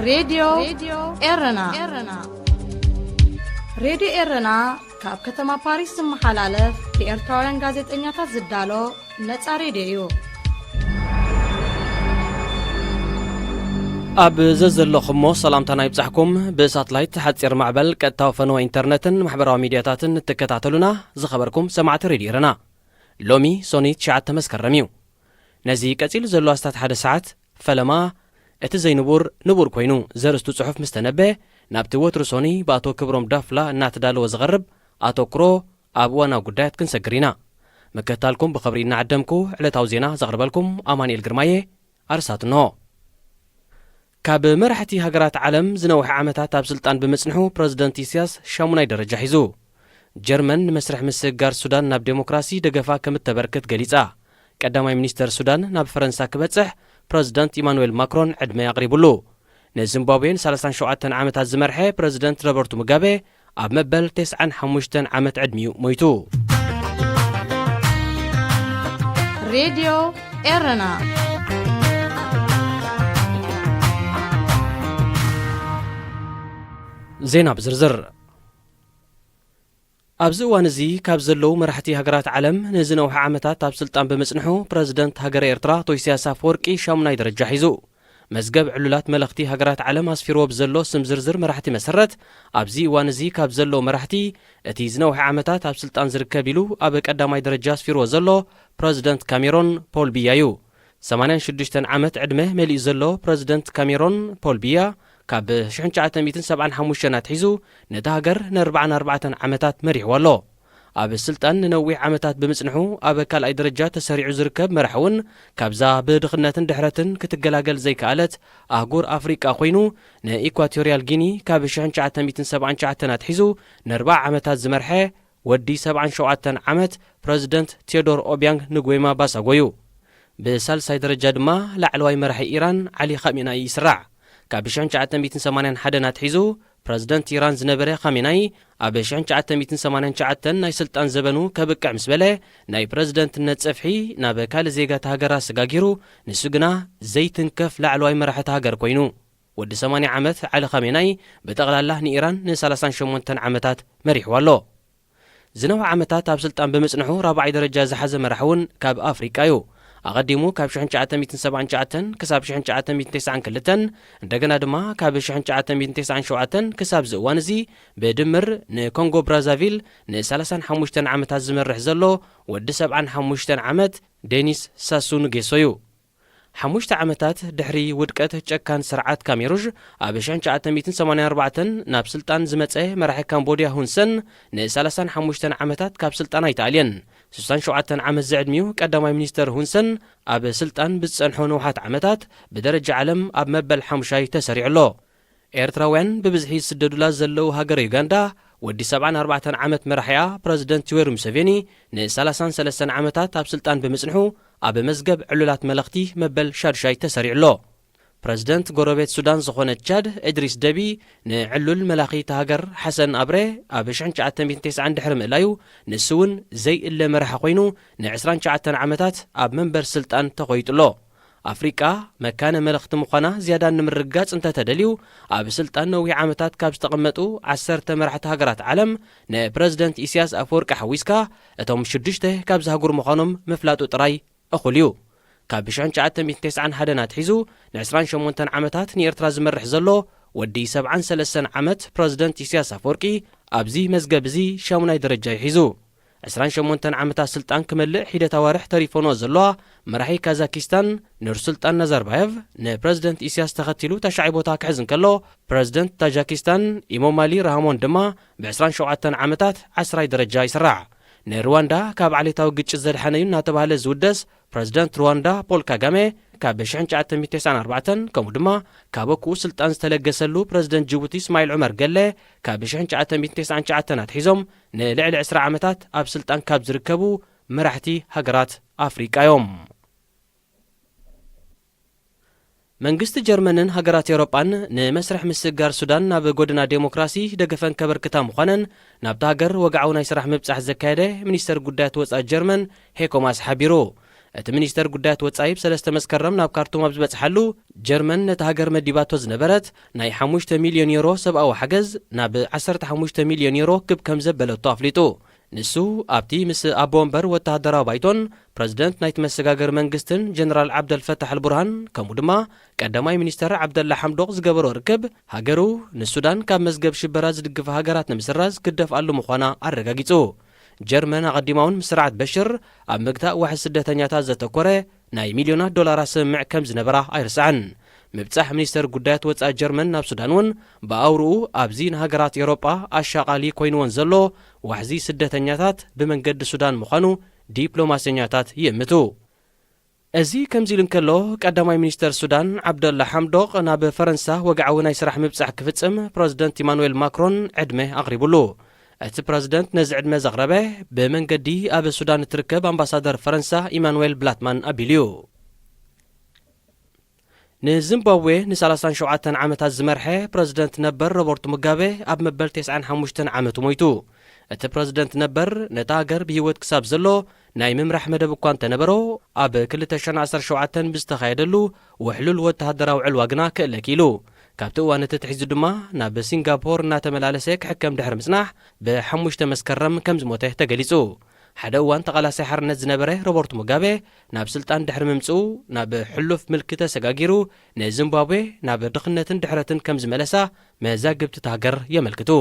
ሬድዮ ኤረና። ሬድዮ ኤረና ካብ ከተማ ፓሪስ ዝመሓላለፍ ብኤርትራውያን ጋዜጠኛታት ዝዳሎ ነጻ ሬድዮ እዩ። ኣብ ዘዘለኹሞ ሰላምታና ይብጻሕኩም። ብሳትላይት፣ ሓጺር ማዕበል፣ ቀጥታዊ ፈነወ ኢንተርነትን ማሕበራዊ ሚድያታትን እትከታተሉና ዝኸበርኩም ሰማዕቲ ሬድዮ ኤረና፣ ሎሚ ሶኒ ትሽዓተ መስከረም እዩ። ነዚ ቀጺሉ ዘሎ ኣስታት ሓደ ሰዓት ፈለማ፣ እቲ ዘይንቡር ንቡር ኮይኑ ዘርእስቱ ጽሑፍ ምስ ተነበ፣ ናብቲ ወትሩ ሶኒ ብኣቶ ክብሮም ዳፍላ እናተዳለወ ዝቐርብ ኣተኩሮ ኣብ እዋናዊ ጉዳያት ክንሰግር ኢና። ምክትታልኩም ብኽብሪ እናዓደምኩ፣ ዕለታዊ ዜና ዘቕርበልኩም ኣማኑኤል ግርማየ። ኣርሳት እንሆ። ካብ መራሕቲ ሃገራት ዓለም ዝነውሐ ዓመታት ኣብ ስልጣን ብምጽንሑ፣ ፕረዚደንት ኢሳያስ ሻሙናይ ደረጃ ሒዙ። ጀርመን ንመስርሕ ምስግጋር ሱዳን ናብ ዴሞክራሲ ደገፋ ከም እተበርክት ገሊጻ። ቀዳማይ ሚኒስተር ሱዳን ናብ ፈረንሳ ክበጽሕ ፕረዚደንት ኢማኑኤል ማክሮን ዕድመ ኣቕሪቡሉ። ንዚምባብዌ ንሰላሳን ሸውዓተን ዓመታት ዝመርሐ ፕረዚደንት ሮበርቱ ሙጋቤ ኣብ መበል ተስዓን ሓሙሽተን ዓመት ዕድሚኡ ሞይቱ። ሬድዮ ኤረና። ዜና ብዝርዝር። ኣብዚ እዋን እዚ ካብ ዘለዉ መራሕቲ ሃገራት ዓለም ንዝነውሐ ዓመታት ኣብ ስልጣን ብምጽንሑ፣ ፕረዚደንት ሃገረ ኤርትራ ኣቶ ኢሳያስ ኣፈወርቂ ሻሙናይ ደረጃ ሒዙ። መዝገብ ዕሉላት መለኽቲ ሃገራት ዓለም ኣስፊርዎ ብዘሎ ስም ዝርዝር መራሕቲ መሰረት፣ ኣብዚ እዋን እዚ ካብ ዘለዉ መራሕቲ እቲ ዝነውሐ ዓመታት ኣብ ስልጣን ዝርከብ ኢሉ ኣብ ቀዳማይ ደረጃ ኣስፊርዎ ዘሎ ፕረዚደንት ካሜሮን ፖል ቢያ እዩ። ሰማንያን ሽዱሽተን ዓመት ዕድመ መሊኡ ዘሎ ፕረዚደንት ካሜሮን ፖል ቢያ፣ ካብ ሽሕን ትሽዓተ ሚእትን ሰብዓን ሓሙሽተን ኣትሒዙ ነታ ሃገር ንኣርባዓን ኣርባዕተን ዓመታት መሪሕዋ ኣሎ። ኣብ ስልጣን ንነዊሕ ዓመታት ብምጽንሑ፣ ኣብ ካልኣይ ደረጃ ተሰሪዑ ዝርከብ መራሒ እውን፣ ካብዛ ብድኽነትን ድሕረትን ክትገላገል ዘይከኣለት ኣህጉር ኣፍሪቃ ኮይኑ፣ ንኢኳቶርያል ጊኒ ካብ ሽሕን ትሽዓተ ሚእትን ሰብዓን ትሽዓተን ኣትሒዙ ንኣርብዓ ዓመታት ዝመርሐ ወዲ ሰብዓን ሸውዓተን ዓመት ፕረዚደንት ቴዎዶር ኦቢያንግ ንጉዌማ ባሳጎ እዩ። ብሳልሳይ ደረጃ ድማ ላዕለዋይ መራሒ ኢራን ዓሊ ኻሜናኢ ይስራዕ። ካብ ሽሕን ትሽዓተ ሚእትን ሰማንያን ሓደን ኣትሒዙ ፕረዚደንት ኢራን ዝነበረ ኻሜናኢ፣ ኣብ ሽሕን ትሽዓተ ሚእትን ሰማንያን ትሽዓተን ናይ ስልጣን ዘበኑ ከብቅዕ ምስ በለ፣ ናይ ፕረዚደንትነት ጸፍሒ ናብ ካልእ ዜጋ እታ ሃገር ኣሰጋጊሩ፣ ንሱ ግና ዘይትንከፍ ላዕለዋይ መራሒ እታ ሃገር ኮይኑ። ወዲ ሰማንያ ዓመት ዓሊ ኻሜናይ ብጠቕላላ ንኢራን ንሰላሳን ሸሞንተን ዓመታት መሪሕዋ ኣሎ። ዝነውሐ ዓመታት ኣብ ስልጣን ብምጽንሑ ራብዓይ ደረጃ ዝሓዘ መራሒ እውን ካብ ኣፍሪቃ እዩ። ኣቐዲሙ ካብ ሽሕን ትሽዓተ ሚእትን ሰብዓን ትሽዓተን ክሳብ ሽሕን ትሽዓተ ሚእትን ተስዓን ክልተን፣ እንደገና ድማ ካብ ሽሕን ትሽዓተ ሚእትን ተስዓን ሸውዓተን ክሳብ እዚ እዋን እዚ ብድምር ንኮንጎ ብራዛቪል ንሰላሳን ሓሙሽተን ዓመታት ዝመርሕ ዘሎ ወዲ ሰብዓን ሓሙሽተን ዓመት ዴኒስ ሳሱ ንጌሶ እዩ። ሓሙሽተ ዓመታት ድሕሪ ውድቀት ጨካን ስርዓት ካሜሩዥ፣ ኣብ ሽሕን ትሽዓተ ሚእትን ሰማንያን ኣርባዕተን ናብ ስልጣን ዝመጸ መራሒ ካምቦድያ ሁንሰን፣ ንሰላሳን ሓሙሽተን ዓመታት ካብ ስልጣን ኣይተኣልየን። ስሳን ሸውዓተን ዓመት ዝዕድሚኡ ቀዳማይ ሚኒስተር ሁንሰን፣ ኣብ ስልጣን ብዝጸንሖ ነውሓት ዓመታት፣ ብደረጃ ዓለም ኣብ መበል ሓሙሻይ ተሰሪዑ ኣሎ። ኤርትራውያን ብብዝሒ ዝስደዱላ ዘለዉ ሃገረ ዩጋንዳ፣ ወዲ ሰብዓን ኣርባዕተን ዓመት መራሒኣ ፕረዚደንት ዩዌሪ ሙሴቬኒ ንሰላሳን ሰለስተን ዓመታት ኣብ ስልጣን ብምጽንሑ፣ ኣብ መዝገብ ዕሉላት መለኽቲ መበል ሻዱሻይ ተሰሪዑ ኣሎ። ፕረዚደንት ጎረቤት ሱዳን ዝኾነ ቻድ፣ እድሪስ ደቢ፣ ንዕሉል መላኺ እታ ሃገር ሓሰን ኣብረ ኣብ ሽሕን ትሽዓተ ሚእትን ተስዓን ድሕሪ ምእላዩ፣ ንሱ እውን ዘይእለ መራሒ ኮይኑ ንዕስራን ትሽዓተን ዓመታት ኣብ መንበር ስልጣን ተኾይጡ ኣሎ። ኣፍሪቃ መካነ መለኽቲ ምዃና ዝያዳ ንምርግጋጽ እንተተደልዩ፣ ኣብ ስልጣን ነዊሕ ዓመታት ካብ ዝተቐመጡ ዓሰርተ መራሕቲ ሃገራት ዓለም፣ ንፕረዚደንት ኢሳያስ ኣፈወርቂ ሓዊስካ፣ እቶም ሽዱሽተ ካብዛ ኣህጉር ምዃኖም ምፍላጡ ጥራይ እኹል እዩ። ካብ ሽሕን ትሽዓተ ሚእትን ተስዓን ሓደን ኣትሒዙ ንዕስራን ሸሞንተን ዓመታት ንኤርትራ ዝመርሕ ዘሎ ወዲ ሰብዓን ሰለስተን ዓመት ፕረዚደንት ኢሳያስ ኣፈወርቂ፣ ኣብዚ መዝገብ እዚ ሻሙናይ ደረጃ እዩ ሒዙ። ዕስራን ሸሞንተን ዓመታት ስልጣን ክመልእ ሒደት ኣዋርሕ ተሪፈንኦ ዘለዋ መራሒ ካዛኪስታን ኑርሱልጣን ናዛርባየቭ፣ ንፕረዚደንት ኢሳያስ ተኸቲሉ ታሽዓይ ቦታ ክሕዝ እንከሎ፣ ፕረዚደንት ታጃኪስታን ኢሞማሊ ራሃሞን ድማ ብዕስራን ሸውዓተን ዓመታት ዓስራይ ደረጃ ይስራዕ። ንሩዋንዳ ካብ ዓሌታዊ ግጭት ዘድሓነ'ዩ እናተባህለ ዝውደስ ፕረዚደንት ሩዋንዳ ፖል ካጋሜ፣ ካብ ሽሕን ትሽዓተ ሚእትን ተስዓን ኣርባዕተን፣ ከምኡ ድማ ካብ ኣኩኡ ስልጣን ዝተለገሰሉ ፕረዚደንት ጅቡቲ እስማዒል ዑመር ገለ፣ ካብ ሽሕን ትሽዓተ ሚእትን ተስዓን ትሽዓተን ኣትሒዞም ንልዕሊ ዕስራ ዓመታት ኣብ ስልጣን ካብ ዝርከቡ መራሕቲ ሃገራት ኣፍሪቃ እዮም። መንግስቲ ጀርመንን ሃገራት ኤውሮጳን ንመስርሕ ምስግጋር ሱዳን ናብ ጎደና ዴሞክራሲ ደገፈን ከበርክታ ምዃነን ናብታ ሃገር ወግዓዊ ናይ ስራሕ ምብጻሕ ዘካየደ ሚኒስተር ጉዳያት ወጻኢ ጀርመን ሄኮ ማስ ሓቢሩ። እቲ ሚኒስተር ጉዳያት ወጻኢ ብ ሰለስተ መስከረም ናብ ካርቱም ኣብ ዝበጽሓሉ፣ ጀርመን ነቲ ሃገር መዲባቶ ዝነበረት ናይ ሓሙሽተ ሚልዮን ዩሮ ሰብኣዊ ሓገዝ ናብ ዓሰርተ ሓሙሽተ ሚልዮን ዩሮ ክብ ከም ዘበለቶ ኣፍሊጡ። ንሱ ኣብቲ ምስ ኣቦ ወንበር ወተሃደራዊ ባይቶን ፕረዚደንት ናይቲ መሰጋገሪ መንግስትን ጀነራል ዓብደል ፈታሕ ኣልቡርሃን፣ ከምኡ ድማ ቀዳማይ ሚኒስተር ዓብደላ ሓምዶቕ ዝገበሮ ርክብ፣ ሃገሩ ንሱዳን ካብ መዝገብ ሽበራ ዝድግፋ ሃገራት ንምስራዝ ክደፍኣሉ ምዃና ኣረጋጊጹ። ጀርመን ኣቐዲማ እውን ምስ ስርዓት በሽር ኣብ ምግታእ ዋሕዚ ስደተኛታት ዘተኮረ ናይ ሚልዮናት ዶላራት ስምምዕ ከም ዝነበራ ኣይርሳዕን። ምብጻሕ ሚኒስተር ጉዳያት ወጻኢ ጀርመን ናብ ሱዳን እውን ብኣውርኡ ኣብዚ ንሃገራት ኤውሮጳ ኣሻቓሊ ኮይንወን ዘሎ ዋሕዚ ስደተኛታት ብመንገዲ ሱዳን ምዃኑ ዲፕሎማሰኛታት ይእምቱ። እዚ ከምዚ ኢሉ እንከሎ፣ ቀዳማይ ሚኒስተር ሱዳን ዓብደላ ሓምዶቕ ናብ ፈረንሳ ወግዓዊ ናይ ስራሕ ምብጻሕ ክፍጽም ፕረዚደንት ኢማኑኤል ማክሮን ዕድመ ኣቕሪቡሉ። እቲ ፕረዚደንት ነዚ ዕድመ ዘቕረበ ብመንገዲ ኣብ ሱዳን እትርከብ ኣምባሳደር ፈረንሳ ኢማኑኤል ብላትማን ኣቢሉ'ዩ። ንዚምባብዌ ን ሰላሳን ሸውዓተን ዓመታት ዝመርሐ ፕረዚደንት ነበር ሮበርት ሙጋቤ ኣብ መበል ተስዓን ሓሙሽተን ዓመቱ ሞይቱ። እቲ ፕረዚደንት ነበር ነታ ሃገር ብህይወት ክሳብ ዘሎ ናይ ምምራሕ መደብ እኳ እንተነበሮ፣ ኣብ ክልተ ሽሕን ዓሰርተ ሸውዓተን ብዝተኻየደሉ ውሕሉል ወተሃደራዊ ዕልዋ ግና ክእለ ክኢሉ። ካብቲ እዋን እቲ ኣትሒዙ ድማ ናብ ሲንጋፖር እናተመላለሰ ክሕከም ድሕሪ ምጽናሕ፣ ብሓሙሽተ መስከረም ከም ዝሞተ ተገሊጹ። ሓደ እዋን ተቓላሳይ ሓርነት ዝነበረ ሮበርት ሙጋቤ ናብ ስልጣን ድሕሪ ምምጽኡ፣ ናብ ሕሉፍ ምልኪ ተሰጋጊሩ፣ ንዚምባብዌ ናብ ድኽነትን ድሕረትን ከም ዝመለሳ መዛግብቲ እታ ሃገር የመልክቱ።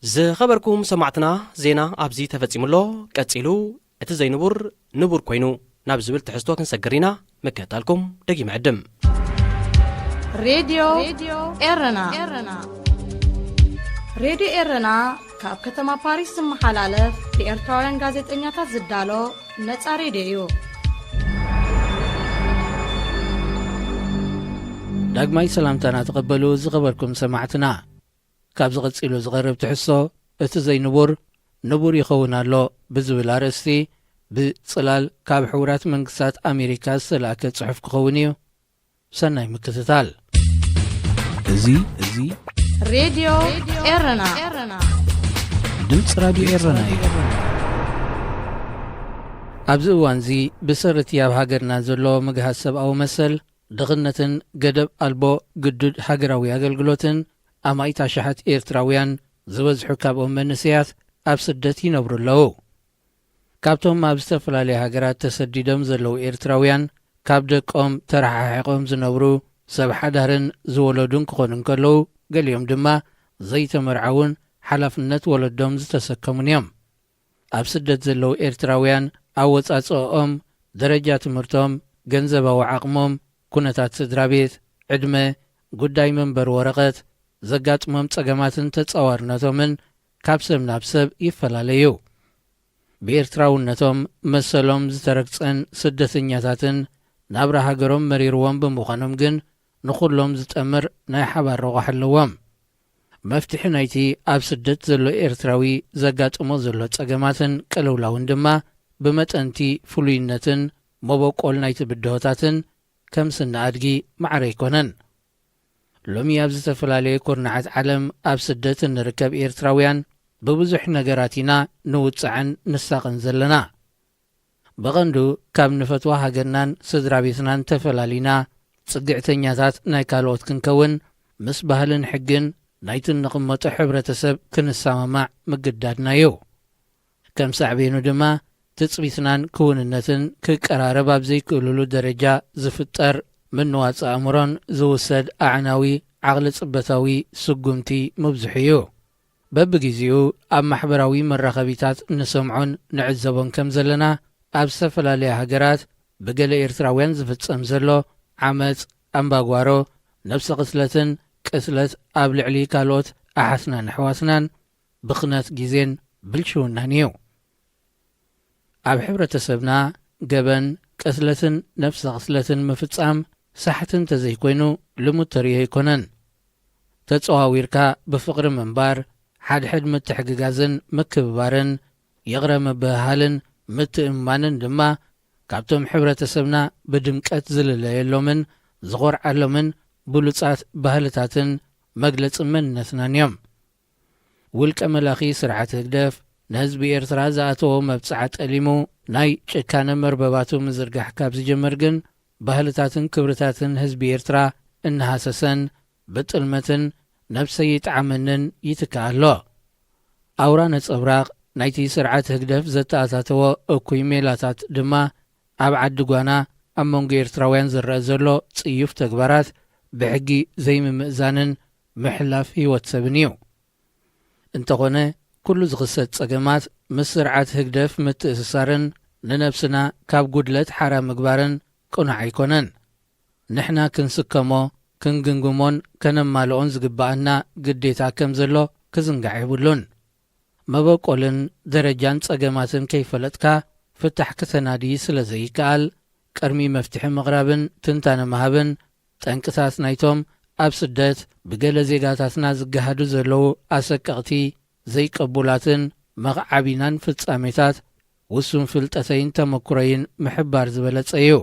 ዝኸበርኩም ሰማዕትና፣ ዜና ኣብዚ ተፈጺሙ ኣሎ። ቀጺሉ፣ እቲ ዘይንቡር ንቡር ኮይኑ ናብ ዝብል ትሕዝቶ ክንሰግር ኢና። ምክትታልኩም ደጊመ ዕድም። ሬድዮ ኤረና። ሬድዮ ኤረና ካብ ከተማ ፓሪስ ዝመሓላለፍ ብኤርትራውያን ጋዜጠኛታት ዝዳሎ ነጻ ሬድዮ እዩ። ዳግማይ ሰላምታና ተቐበሉ ዝኸበርኩም ሰማዕትና። ካብዚ ቀጺሉ ዝቐርብ ትሕዝቶ፣ እቲ ዘይንቡር ንቡር ይኸውን ኣሎ ብዝብል ኣርእስቲ፣ ብጽላል ካብ ሕቡራት መንግስታት ኣሜሪካ ዝተላእከ ጽሑፍ ክኸውን እዩ። ሰናይ ምክትታል። እዚ፣ እዚ ሬድዮ ኤረና። ድምፂ ራድዮ ኤረና እዩ። ኣብዚ እዋንዚ ብሰሪ እቲ ኣብ ሃገርና ዘሎ ምግሃስ ሰብኣዊ መሰል፣ ድኽነትን ገደብ ኣልቦ ግዱድ ሃገራዊ ኣገልግሎትን፣ ኣማኢት ኣሽሓት ኤርትራውያን፣ ዝበዝሑ ካብኦም መንእሰያት፣ ኣብ ስደት ይነብሩ ኣለዉ። ካብቶም ኣብ ዝተፈላለያ ሃገራት ተሰዲዶም ዘለዉ ኤርትራውያን፣ ካብ ደቆም ተረሓሒቖም ዝነብሩ፣ ሰብ ሓዳርን ዝወለዱን ክኾኑ እንከለዉ፣ ገሊኦም ድማ ዘይተመርዓዉን ሓላፍነት ወለዶም ዝተሰከሙን እዮም። ኣብ ስደት ዘለዉ ኤርትራውያን፣ ኣወጻጽኦኦም፣ ደረጃ ትምህርቶም፣ ገንዘባዊ ዓቕሞም፣ ኩነታት ስድራ ቤት፣ ዕድመ፣ ጉዳይ መንበሪ ወረቐት፣ ዘጋጥሞም ጸገማትን ተጻዋርነቶምን ካብ ሰብ ናብ ሰብ ይፈላለ እዩ። ብኤርትራውነቶም መሰሎም ዝተረግጸን ስደተኛታትን ናብራ ሃገሮም መሪርዎም ብምዃኖም ግን ንኹሎም ዝጠምር ናይ ሓባር ረቋሒ ኣለዎም። መፍትሒ ናይቲ ኣብ ስደት ዘሎ ኤርትራዊ ዘጋጥሞ ዘሎ ጸገማትን ቅልውላውን ድማ ብመጠንቲ ፍሉይነትን መበቆል ናይቲ ብድሆታትን ከም ስነ ኣድጊ ማዕረ ኣይኮነን። ሎሚ ኣብ ዝተፈላለየ ኩርናዓት ዓለም ኣብ ስደት እንርከብ ኤርትራውያን ብብዙሕ ነገራት ኢና ንውጻዕን ንሳቐን ዘለና። ብቐንዱ ካብ ንፈትዋ ሃገርናን ስድራ ቤትናን ተፈላሊና ጽግዕተኛታት ናይ ካልኦት ክንከውን ምስ ባህልን ሕግን ናይቲ እንቕመጦ ሕብረተሰብ ክንሰማማዕ ምግዳድና እዩ። ከም ሳዕቤኑ ድማ ትጽቢትናን ክውንነትን ክቀራረብ ኣብ ዘይክእልሉ ደረጃ ዝፍጠር ምንዋጽ ኣእምሮን ዝውሰድ ኣዕናዊ ዓቕሊ ጽበታዊ ስጉምቲ ምብዝሑ እዩ። በብግዜኡ ኣብ ማሕበራዊ መራኸቢታት ንሰምዖን ንዕዘቦን ከም ዘለና፣ ኣብ ዝተፈላለያ ሃገራት ብገለ ኤርትራውያን ዝፍጸም ዘሎ ዓመጽ፣ ኣምባጓሮ፣ ነብሰ ቅትለትን ቅትለት ኣብ ልዕሊ ካልኦት ኣሓትናን ኣሕዋትናን ብኽነት ግዜን ብልሽውናን እዩ። ኣብ ሕብረተሰብና ገበን፣ ቅትለትን ነብሰ ቅትለትን ምፍጻም ሳሕቲ እንተዘይኮይኑ ልሙድ ተርእዮ ኣይኮነን። ተጸዋዊርካ ብፍቕሪ ምንባር፣ ሓድሕድ ምትሕግጋዝን ምክብባርን፣ ይቕረ ምብህሃልን ምትእምማንን ድማ ካብቶም ሕብረተሰብና ብድምቀት ዝልለየሎምን ዝኾርዓሎምን ብሉጻት ባህልታትን መግለጺ መንነትናን እዮም። ውልቀ መላኺ ስርዓት ህግደፍ ንህዝቢ ኤርትራ ዝኣተዎ መብጽዓ ጠሊሙ ናይ ጭካነ መርበባቱ ምዝርጋሕ ካብ ዝጀምር ግን፣ ባህልታትን ክብርታትን ህዝቢ ኤርትራ እናሃሰሰን ብጥልመትን ነብሰይ ይጥዓመንን ይትካእ ኣሎ። ኣውራ ነጸብራቕ ናይቲ ስርዓት ህግደፍ ዘተኣታተዎ እኩይ ሜላታት ድማ፣ ኣብ ዓዲ ጓና ኣብ መንጎ ኤርትራውያን ዝረአ ዘሎ ጽዩፍ ተግባራት ብሕጊ ዘይምምእዛንን ምሕላፍ ህይወት ሰብን እዩ። እንተኾነ፣ ኩሉ ዝኽሰት ጸገማት ምስ ስርዓት ህግደፍ ምትእስሳርን ንነብስና ካብ ጉድለት ሓራ ምግባርን ቅኑዕ ኣይኮነን። ንሕና ክንስከሞ፣ ክንግምግሞን ከነማልኦን ዝግብኣና ግዴታ ከም ዘሎ ክዝንጋዕ የብሉን። መበቆልን ደረጃን ጸገማትን ከይፈለጥካ ፍታሕ ክተናዲ ስለ ዘይከኣል፣ ቅድሚ መፍትሒ ምቕራብን ትንታነ ምሃብን፣ ጠንቅታት ናይቶም ኣብ ስደት ብገለ ዜጋታትና ዝገሃዱ ዘለዉ ኣሰቀቕቲ፣ ዘይቀቡላትን መኽዓቢናን ፍጻሜታት ውሱን ፍልጠተይን ተመኩሮይን ምሕባር ዝበለጸ እዩ።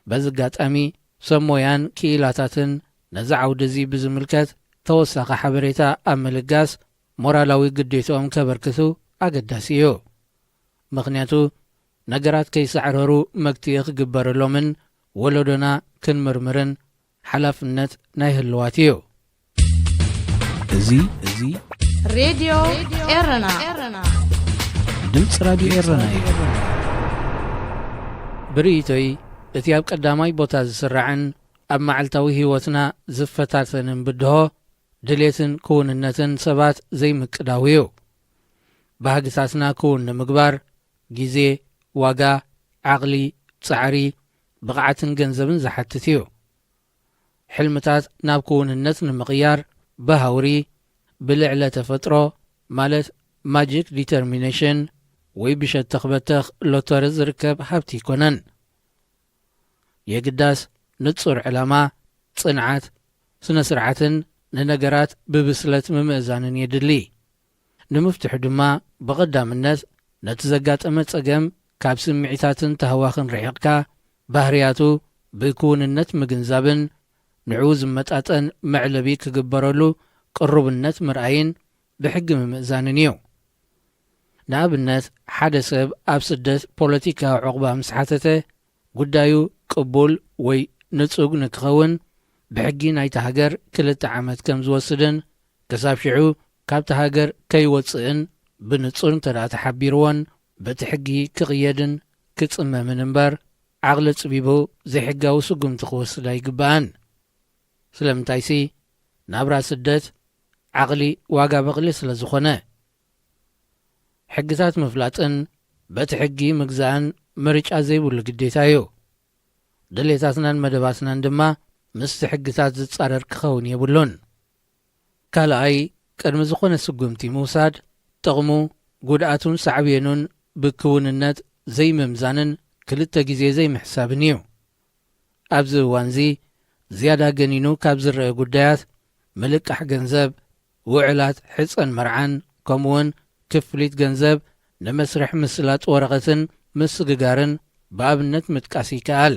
በዚ ኣጋጣሚ፣ ሰብ ሞያን ክኢላታትን ነዚ ዓውዲ እዚ ብዝምልከት ተወሳኺ ሓበሬታ ኣብ ምልጋስ ሞራላዊ ግዴትኦም ከበርክቱ ኣገዳሲ እዩ። ምኽንያቱ፣ ነገራት ከይሳዕረሩ መግትኢ ክግበረሎምን ወለዶና ክንምርምርን ሓላፍነት ናይ ህልዋት እዩ። እዚ፣ እዚ ሬድዮ ኤረና። ድምፂ ራድዮ ኤረና እዩ። ብርእይቶይ፣ እቲ ኣብ ቀዳማይ ቦታ ዝስራዕን ኣብ መዓልታዊ ህይወትና ዝፈታተንን ብድሆ፣ ድሌትን ክውንነትን ሰባት ዘይምቅዳው እዩ። ባህግታትና ክውን ንምግባር፣ ግዜ፣ ዋጋ፣ ዓቕሊ፣ ጻዕሪ፣ ብቕዓትን ገንዘብን ዝሓትት እዩ። ሕልምታት ናብ ክውንነት ንምቕያር፣ ብሃውሪ፣ ብልዕለ ተፈጥሮ፣ ማለት ማጂክ ዲተርሚኔሽን፣ ወይ ብሸተኽ በተኽ ሎተሪ ዝርከብ ሃብቲ ኣይኮነን። የግዳስ፣ ንጹር ዕላማ፣ ጽንዓት፣ ስነ ስርዓትን ንነገራት ብብስለት ምምእዛንን የድሊ። ንምፍትሑ ድማ፣ ብቐዳምነት ነቲ ዘጋጠመ ጸገም ካብ ስምዒታትን ታህዋኽን ርሒቕካ፣ ባህርያቱ ብክውንነት ምግንዛብን ንዕኡ ዝመጣጠን መዕለቢ ክግበረሉ ቅሩብነት ምርኣይን ብሕጊ ምምእዛንን እዩ። ንኣብነት፣ ሓደ ሰብ ኣብ ስደት ፖለቲካዊ ዕቑባ ምስ ሓተተ፣ ጉዳዩ ቅቡል ወይ ንጹግ ንክኸውን፣ ብሕጊ ናይታ ሃገር ክልተ ዓመት ከም ዝወስድን፣ ክሳብ ሽዑ ካብታ ሃገር ከይወጽእን ብንጹር እንተ ደኣ ተሓቢርዎን፣ በቲ ሕጊ ክቕየድን ክጽመምን እምበር፣ ዓቕሊ ጽቢቡ ዘይሕጋዊ ስጉምቲ ክወስድ ኣይግባእን። ስለምንታይሲ፣ ናብራ ስደት ዓቕሊ ዋጋ በቕሊ ስለ ዝኾነ። ሕግታት ምፍላጥን በቲ ሕጊ ምግዛእን ምርጫ ዘይብሉ ግዴታ እዩ። ድሌታትናን መደባትናን ድማ ምስቲ ሕግታት ዝጻረር ክኸውን የብሉን። ካልኣይ፣ ቅድሚ ዝኾነ ስጉምቲ ምውሳድ፣ ጥቕሙ፣ ጉድኣቱን ሳዕቤኑን ብክውንነት ዘይምምዛንን ክልተ ግዜ ዘይምሕሳብን እዩ። ኣብዚ እዋንዚ ዝያዳ ገኒኑ ካብ ዝረአ ጉዳያት፣ ምልቃሕ ገንዘብ፣ ውዕላት ሕጸን መርዓን፣ ከምኡውን ክፍሊት ገንዘብ ንመስርሕ ምስላጥ ወረቐትን ምስግጋርን ብኣብነት ምጥቃስ ይከኣል።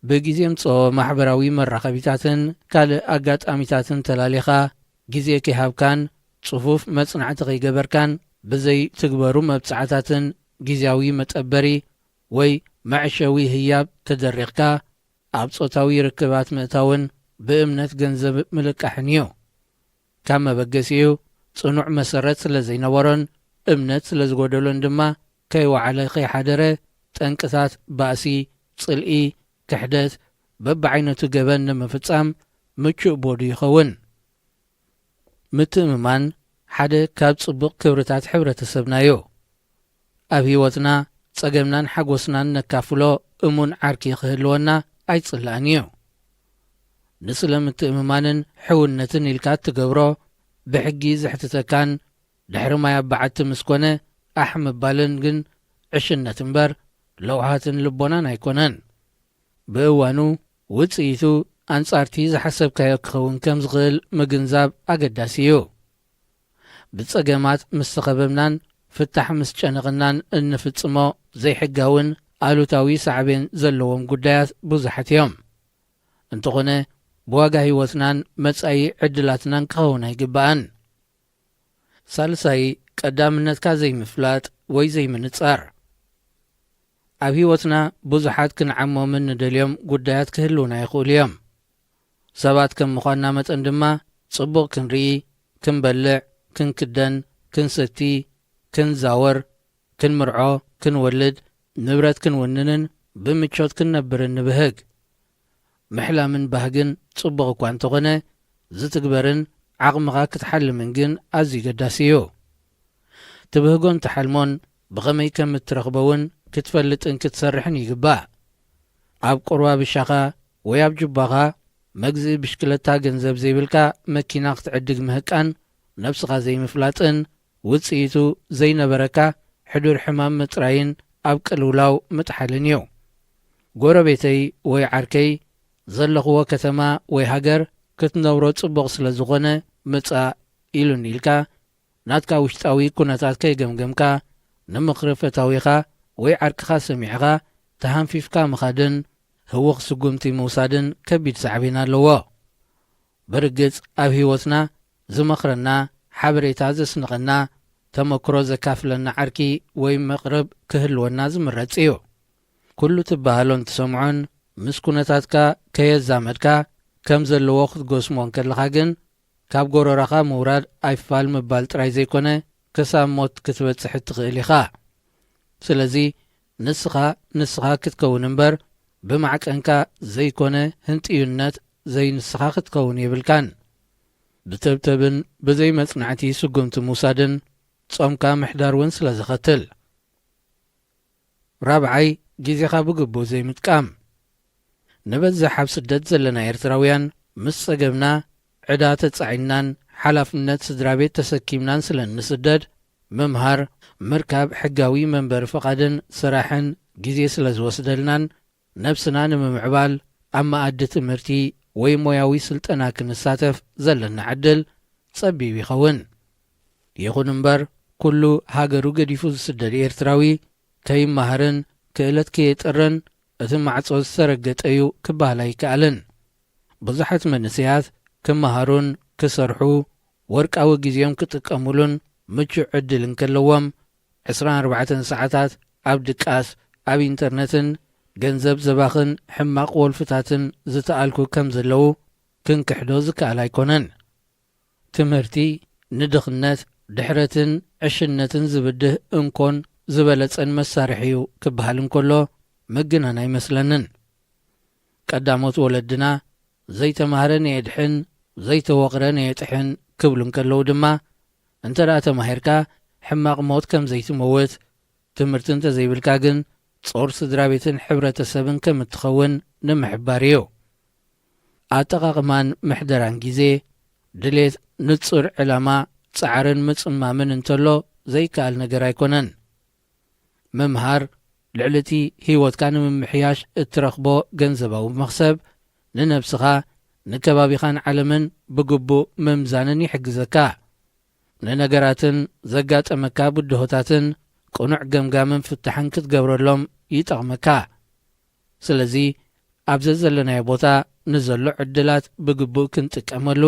ብግዜ ምጽኦ ማሕበራዊ መራኸቢታትን ካልእ ኣጋጣሚታትን ተላሊኻ፣ ግዜ ከይሃብካን ጽፉፍ መጽናዕቲ ከይገበርካን፣ ብዘይ ትግበሩ መብጽዓታትን ግዜያዊ መጠበሪ ወይ መዕሸዊ ህያብ ተደሪኽካ፣ ኣብ ጾታዊ ርክባት ምእታውን ብእምነት ገንዘብ ምልቃሕን እዩ። ካብ መበገሲኡ ጽኑዕ መሰረት ስለ ዘይነበሮን እምነት ስለ ዝጎደሎን ድማ፣ ከይወዓለ ከይሓደረ ጠንቅታት ባእሲ፣ ጽልኢ፣ ክሕደት፣ በብዓይነቱ ገበን ንምፍጻም ምቹእ ቦዱ ይኸውን። ምትእምማን ሓደ ካብ ጽቡቕ ክብርታት ሕብረተሰብና እዩ። ኣብ ህይወትና ጸገምናን ሓጎስናን ነካፍሎ እሙን ዓርኪ ክህልወና ኣይጽላእን እዩ። ንስለ ምትእምማንን ሕውነትን ኢልካ እትገብሮ፣ ብሕጊ ዘሕትተካን ድሕሪ ማይ ኣብ በዓቲ ምስ ኮነ ኣሕ ምባልን ግን ዕሽነት እምበር ለውሃትን ልቦናን ኣይኮነን። ብእዋኑ ውጽኢቱ ኣንጻርቲ ዝሓሰብካዮ ክኸውን ከም ዝኽእል ምግንዛብ ኣገዳሲ እዩ። ብጸገማት ምስ ተኸበብናን ፍታሕ ምስ ጨነቕናን እንፍጽሞ ዘይሕጋውን ኣሉታዊ ሳዕቤን ዘለዎም ጉዳያት ብዙሓት እዮም። እንተኾነ፣ ብዋጋ ህይወትናን መጻኢ ዕድላትናን ክኸውን ኣይግባእን። ሳልሳይ፣ ቀዳምነትካ ዘይምፍላጥ ወይ ዘይምንጻር። ኣብ ህይወትና ብዙሓት ክንዓሞምን ንደልዮም ጉዳያት ክህልውና ይኽእሉ እዮም። ሰባት ከም ምዃንና መጠን ድማ፣ ጽቡቕ ክንርኢ፣ ክንበልዕ፣ ክንክደን፣ ክንሰቲ፣ ክንዛወር፣ ክንምርዖ፣ ክንወልድ፣ ንብረት ክንውንንን ብምቾት ክንነብርን ንብህግ። ምሕላምን ባህግን ጽቡቕ እኳ እንተኾነ፣ ዝትግበርን ዓቕምኻ ክትሓልምን ግን ኣዝዩ ገዳሲ እዩ። ትብህጎን ትሓልሞን ብኸመይ ከም እትረኽቦ እውን ክትፈልጥን ክትሰርሕን ይግባእ። ኣብ ቁርባ ብሻኻ ወይ ኣብ ጁባኻ መግዝኢ ብሽክለታ ገንዘብ ዘይብልካ መኪና ክትዕድግ ምህቃን ነብስኻ ዘይምፍላጥን ውጽኢቱ ዘይነበረካ ሕዱር ሕማም ምጥራይን ኣብ ቅልውላው ምጥሓልን እዩ። ጎረቤተይ ወይ ዓርከይ ዘለኽዎ ከተማ ወይ ሃገር ክትነብሮ ጽቡቕ ስለ ዝኾነ ምጻእ ኢሉኒ ኢልካ ናትካ ውሽጣዊ ኩነታት ከይገምገምካ ንምኽሪ ፈታዊኻ ወይ ዓርክኻ ሰሚዕኻ ተሃንፊፍካ ምኻድን ህውኽ ስጉምቲ ምውሳድን ከቢድ ሳዕቤን ኣለዎ። ብርግጽ ኣብ ህይወትና ዝመኽረና፣ ሓበሬታ ዘስንቐና፣ ተመክሮ ዘካፍለና ዓርኪ ወይ መቕርብ ክህልወና ዝምረጽ እዩ። ኩሉ ትበሃሎን ትሰምዖን ምስ ኩነታትካ ከየዛመድካ ከም ዘለዎ ክትጎስሞ እንከለኻ ግን ካብ ጎረራኻ ምውራድ ኣይፋል ምባል ጥራይ ዘይኮነ ክሳብ ሞት ክትበጽሕ እትኽእል ኢኻ። ስለዚ ንስኻ ንስኻ ክትከውን እምበር ብማዕቀንካ ዘይኮነ ህንጥዩነት ዘይንስኻ ክትከውን የብልካን። ብተብተብን ብዘይ መጽናዕቲ ስጉምቲ ምውሳድን ጾምካ ምሕዳር እውን ስለ ዘኸትል። ራብዓይ፣ ግዜኻ ብግቡእ ዘይምጥቃም። ንበዝሕ ኣብ ስደት ዘለና ኤርትራውያን ምስ ጸገምና ዕዳ ተጻዒንናን ሓላፍነት ስድራ ቤት ተሰኪምናን ስለ እንስደድ፣ ምምሃር፣ ምርካብ ሕጋዊ መንበሪ ፍቓድን ስራሕን ግዜ ስለ ዝወስደልናን ነብስና ንምምዕባል ኣብ መኣዲ ትምህርቲ ወይ ሞያዊ ስልጠና ክንሳተፍ ዘለና ዕድል ጸቢብ ይኸውን። ይኹን እምበር፣ ኩሉ ሃገሩ ገዲፉ ዝስደድ ኤርትራዊ ከይመሃርን ክእለት ከየጥርን እቲ ማዕጾ ዝተረገጠ እዩ ክበሃል ኣይከኣልን። ብዙሓት መንእሰያት ክመሃሩን ክሰርሑ፣ ወርቃዊ ግዜኦም ክጥቀሙሉን ምቹእ ዕድል እንከለዎም፣ ዕስራን ኣርባዕተን ሰዓታት ኣብ ድቃስ፣ ኣብ ኢንተርነትን ገንዘብ ዘባኽን ሕማቕ ወልፍታትን ዝተኣልኩ ከም ዘለዉ ክንክሕዶ ዝከኣል ኣይኮነን። ትምህርቲ ንድኽነት፣ ድሕረትን ዕሽነትን ዝብድህ እንኮን ዝበለጸን መሳርሒ እዩ ክበሃል እንከሎ ምግናን ኣይመስለንን። ቀዳሞት ወለድና ዘይተማህረ ነየድሕን፣ ዘይተወቕረ ነየጥሕን ክብሉ እንከለዉ ድማ፣ እንተ ደኣ ተማሂርካ ሕማቕ ሞት ከም ዘይትመውት፣ ትምህርቲ እንተ ዘይብልካ ግን ጾር ስድራ ቤትን ሕብረተሰብን ከም እትኸውን ንምሕባር እዩ። ኣጠቓቕማን ምሕደራን ግዜ፣ ድሌት፣ ንጹር ዕላማ፣ ጻዕርን ምጽማምን እንተሎ ዘይከኣል ነገር ኣይኮነን። ምምሃር፣ ልዕሊ እቲ ህይወትካ ንምምሕያሽ እትረኽቦ ገንዘባዊ መኽሰብ፣ ንነብስኻ፣ ንከባቢኻን ዓለምን ብግቡእ ምምዛንን ይሕግዘካ። ንነገራትን ዘጋጠመካ ብድሆታትን ቅኑዕ ገምጋምን ፍታሕን ክትገብረሎም ይጠቕመካ። ስለዚ፣ ኣብ ዘዘለናዮ ቦታ ንዘሎ ዕድላት ብግቡእ ክንጥቀመሉ፣